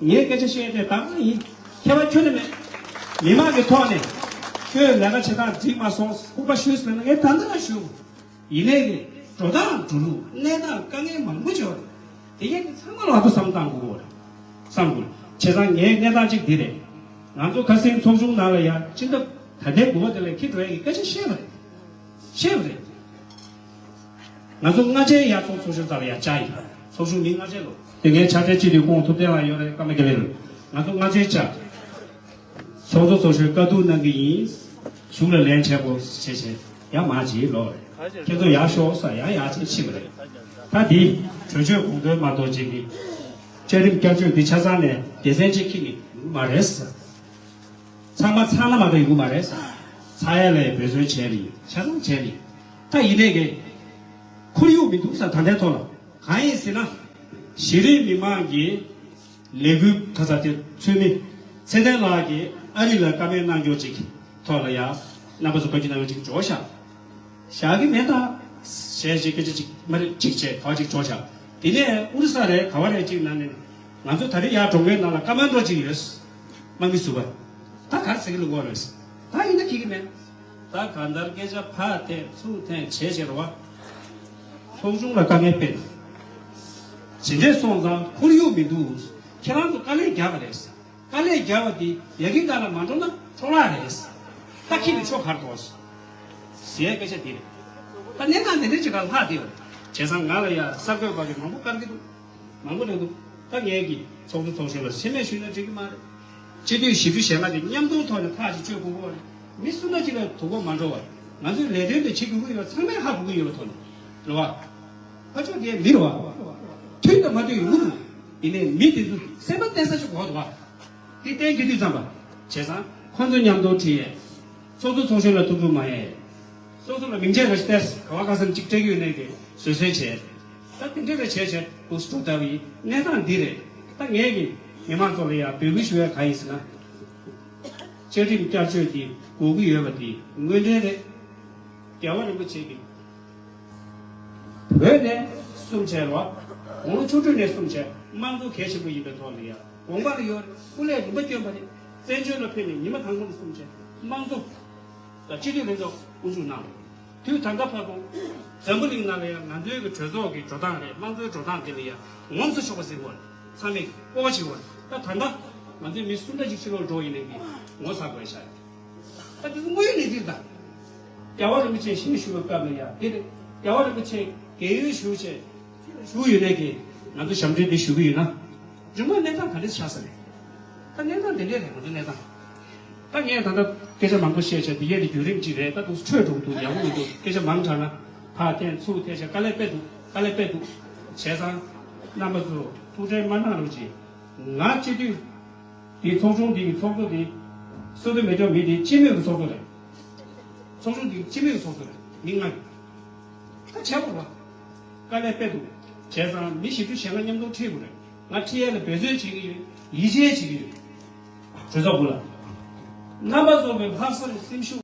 ངས་སྐད་ཆ་བཤད་དེ་ད་ག་ཡིན། ཁྱད་པར་ཁྱོན་ནས་མེད། མི་མང་གི་ཐོག་ནས་ཁྱོད་ལས་ཀ་བྱེད་སྟངས་འགྲིག་མ་སོང་སྐུར་པ་ཞུས་ཟེར་ན་ངས་ད་ལྟ་རང་ཞུ། ཡིན་ནའི་འགྲོ་སྟངས་འགྲོ་ལུགས་གནས་སྟངས་དཀའ་ངལ་མང་པོ་ཡོད་རེད། དེ་གས་དེ་ཚང་མ་ལ་ང་ཚོ་བསམ་བློ་བཏང་དགོས་ཀྱི་ཡོད་རེད། བསམ་དགོས། བྱས་ཙང་ངའི་གནས་སྟངས་གཅིག་འདི་རེད། ང་ཚོ་ཁ་སང་ཚོགས་ཆུང་ནང་ལ་ཡ་སྤྱི་ཟླ་ད་ལྟའི་དགུ་པ་དེ་ལ་འཁྱེར་འགྲོ་ཡ་གི་སྐད་ཆ་བཤད་པ་རེད། བཤད་པ་རེད། ང་ཚོ་སྔ་ཕྱི་ཡ་ཚོགས་ཚོགས་ཆུང་ཚང་ལ་ཡ་བཅར་ཡིན། ཚོགས་ཆུང་མི་སྔ་ཕྱི་ལོ་དེ་ངའི་ཕྱག་སྦྲེལ་སྤྱི་འཐུས་ཁོང་ཐུབ་བསྟན་ལགས་ཡོད་རེད། ཀརྨ་དགེ་ལེགས་རེད། ང་ཚོ་སྔ་ཕྱི་བཅར། ཚོགས་གཙོ་ཚོགས་གཞོན་བཀའ་བསྡུར་གནང་གི་ཡིན། གཞུག་ལ་ལན་འཕྲད་དགོས་བྱས་བྱས་ཡ་མ་བྱེད་ལོ་རེད། ཁྱེད་ཚོ་ཡར་ཤོག་ཟེར་ཡ་ཡར་བྱེད་ཕྱིན་པ་རེད། ད་འདི་གྲོས་ཆོད་དགོངས་དོན་མ་གཏོགས་བྱེད་ཀྱི། བཅའ་ཁྲིམས་བསྐྱར་བཅོས་འདི་ཆ་ཚང་ནས་སྡེ་ཚན་གཅིག་ཁྱེར་གྱི་ཡོད་མ་རེད་ཟེར། ཚང་མ་ཚང་ན་མ་གཏོགས་ཡོང་གི་མ་རེད་ཟེར། ཚང་ཡ་ལ་འབད་བརྩོན་བྱས་ནས་ཆ་ཚང་བྱས་ནས། ད་ཡིན་ནའི་གི་ཁོར་ཡུག་མི་འདུག་ཟེར། ད་ལྟའི་ཐོག་ལ་གང་ཡིན་ཟེར་ན། གཞི་རིམ་མི་མང་གི་ལས་འགུལ་ག་ས་དེ་ཚུད་མི་ཚེ་བརྟན་ལགས་ཀྱིས་ཨ་རི་ལ་བཀའ་མོལ་གནང་རྒྱུ་ཅིག་ཐོག་ལ་ཡ་རྣམ་པ་ཚོ་བཀའ་བཀྱོན་གནང་རྒྱུ་ཅིག་འབྱོར་ཤག་བཞག་གི་མེད་ད། ཞེས་ཞེས་སྐད་ཆ་ཅིག་མ་རེད་ཅིག་བྱས་ག་བ་ཅིག་འབྱོར་ཤག་དེ་ནས་ཨུ་རུ་ས་རེད་ག་བ་རེད་ཅིག་ནང་ནས་ང་ཚོ་ད་རེས་ཡར་འགྲོ་མཁན་ནང་ལ་ཀ་མན་ཌོ་ཅིག་ཡོད། དམག་མི་ཟུར་པ། ད་ག་རེ་ཟེར་གི་ལུགས་པ་རེད། ད་ཡིན་ན་ཁྱི་གི་མེད། ད་གང་ལྟར་སྐད་ཆ་ཕར་འཐེན་ཚུར་འཐེན་བྱས་བྱས་རེད་བ། ཚོགས་ཆུང་ལ་དཀའ་ངལ་སྤེལ། ཇི་འདྲས་སོང་ཙང་ཁོར་ཡུག་མི་འདུག་ཁྱེད་རང་ཚོ་དཀའ་ལས་བརྒྱབ་པ་རེད། དཀའ་ལས་བརྒྱབ་པ་འདི་ཡ་གི་ག་ལ་མ་འགྲོ་ན་འཕྲོ་བརླག་རེད། ད་ཁྱི་ནི་ཆོ་གར་འགྲོ། ཟེར་སྐད་ཆ་འདི་རེད། ད་གནས་སྟངས་འདི་འདྲས་ཅིག་ག་ལྷག་བསྡད་ཡོད་རེད། བྱས་ཙང་ང་ལ་ཡ་གསར་འགོད་པ་གི་མང་པོ་བཀར་གི་འདུག་མང་པོ་རེད་འདུག་ད་ངས་ཀྱི་ཚོགས་གཙོ་ཚོགས་གཞོན་ལ་མཆན་མེད་ཞུས་ན་འགྲིག་གི་མ་རེད། སྤྱི་འཐུས་བཞི་བཅུ་ཞེ་ལྔ་དེ་མཉམ་དུ་ཐོག་ནས་ཐག་ཅིག་གཅོད་དགོས་ཀྱི་ཡོད་རེད། མི་སུ་འདྲ་ཅིག་ལ་དོ་ཁུར་མ་འགྲོ་བར་ང་ཚོའི་ལས་དོན་དེ་བྱེད་དགོས་ཀྱི་ཡོད་པ་ཚང་མས་ཧ་གོ་གི་ཡོད་པ་ཐོག་ནས་རེད་བ། ཕ་ཕྱོགས་དེ་མི་རེད་བ། མཐུན་དང་མ་མཐུན་ཡོང་གི་འདུག་ཡིན་ནའི་མི་དེ་ཚོ་སེམས་པ་གཏད་ས་ཅིག་དགོས་འདུག་བ། དེ་གཏན་འཁེལ་དུས་ཙམ་པ། བྱས་ཙང་ཁོང་ཚོ་མཉམ་དུ་ཁྲིད་ཡས། ཚོགས་གཙོ་ཚོགས་གཞོན་ལ་ཐུགས་ཁུར་མ་ཡས། སོ་སོ་ལ་མིང་ཆད་རེ་སྟེར་ག་བ་ག་སར་གཅིག་སྤྲད་ཀྱི་ཡོད་ནའི་གི་བཟོད་བསྲན་བྱས། ད་དེ་འདྲ་རེ་བྱས་བྱས་འདུག་སེ་འགྲོ་ལྟ་བུ་ཡིན། གནས་སྟངས་འདི་རེད། ད་ངས་ཀྱི་མི་མང་ཚོ་ལ་ཡང་འབོད་སྐུལ་ཞུ་ཡ་གང་ཡིན་ཟེར་ན། བཅའ་ཁྲིམས་བསྐྱར་བཅོས་འདི་དགོས་ཀྱི་ཡོད་པ་འདི་དངོས་འབྲེལ་རེད། རྒྱལ་བ་རིན་པོ་ཆེ་གིས་བོད་ནས་གསུམ་བྱས་རོགས། དགུང་ལོ་བཅུ་དྲུག་ནས་གསུམ་བྱས་དམངས་གཙོ་གལ་ཆེན་པོ་ཡིན་པའི་ཐོག་ལ་ཡང་དགོངས་པ་ལ་ཡོད་རེད། སྐུ་ལས་རིམ་པ་བསྐྱོན་པ་རེད། བཙན་བྱོལ་ལ་ཕེབས་ནས་ཉི་མ་དང་པོ་ནས་གསུམ་བྱས་དམངས་གཙོ་དང་སྤྱི་འཐུས་ལྷན་ཚོགས་དབུ་བཞུགས་གནང་བ་རེད། དུས་ད་ལྟ་བར་དུ་འཛམ་བུ་གླིང་ནང་ལ་ཡང་ང་ཚོའི་གི་གྲོས་ཚོགས་ཀྱི་འགྲོ་སྟངས་རེད། དམངས་གཙོའི་འགྲོ་སྟངས་དེ་ལ་ཡང་ངོམས་སུ་ཆོག་པ་ཟེར་དགོས་རེད། ཚང་མས་སྤོབས་པ་བྱེད་དགོས་རེད། ད་ད་ལྟ་ང་ཚོའི་མི་སུ་འདྲ་ཅིག་ཕྱི་ལོགས་འགྲོ་ཡིན་ནའི་གི་ངོ་ཚ་དགོས་ཤག་ད་དེ་ཚོ་དངོས་ཡོད་གནས་ཚུལ་དང་། རྒྱལ་བ་རིན་པོ་ཆེ་ཞལ་བཞུགས་པའི་སྐབས་ལ་ཡང་དེ་རེད། རྒྱལ་བ་རིན་པོ་ཆེ་རྒས་ཡོལ་ཞུ་བྱས་ཞུ་ཡོད་ནའི་གི་ང་ཚོ་ཞབས་འདྲེན་འདི་ཞུ་གི་ཡོད་ན། རྒྱུ་མ་གནས་སྟངས་ག་འདྲས་ཆགས་ས་རེད། ད་གནས་སྟངས་དེ་འདྲས་རེད། ང་ཚོ་གནས་སྟངས། ད་ངས་ད་ལྟ་སྐད་ཆ་མང་པོ་བཤད་བྱས་དེ་གས་དེ་བརྒྱུད་རིམ་གཅིག་རེད། ད་འདུག་འཕྲོས་འགྲོ་གི་འདུག་ཡག་པོ་མི་འདུག་སྐད་ཆ་མང་དྲགས་ན་ཕར་འཐེན་ཚུར་འཐེན་བྱས་དཀའ་ལས་དཔེ་འདུག་དཀའ་ལས་དཔེ་འདུག་བྱས་ཙང་རྣམ་པ་ཚོ་ཐུགས་ཁྲལ་མ་གནང་རོགས་གྱིས། ང་སྤྱི་འཐུས་འདི་ཚོགས་ཆུང་འདི་གི་ཚོགས་གཙོ་འདི་སུ་དང་མི་འདྲ་མི་འདི་སྤྱི་མོས་ཀྱི་ཚོགས་གཙོ་རེད། ཚོགས་ཆུང་འདི་སྤྱི་མོས་ཀྱི་ཚོགས་གཙོ་རེད། མི་ལྔ་ཡོད། ད་བྱས་པ་རེད་བ། དཀའ་ལས་དཔེ་འདུག་བྱས་ཙང་མི་བཞི་བཅུ་ཞེ་ལྔ་མཉམ་དུ་ཁྲིད་དགོས་རེད། ང་ཁྲིད་ཡས་ལ་འབད་བརྩོན་བྱེད་ཀྱི་ཡོད། ཡིད་ཆེས་བྱེད་ཀྱི་ཡོད། གྲོས་ཚོགས་སྐོར་ལ། རྣམ་པ་ཚོ་གི་ལྷག་བསམ་སེམས་ཤུགས།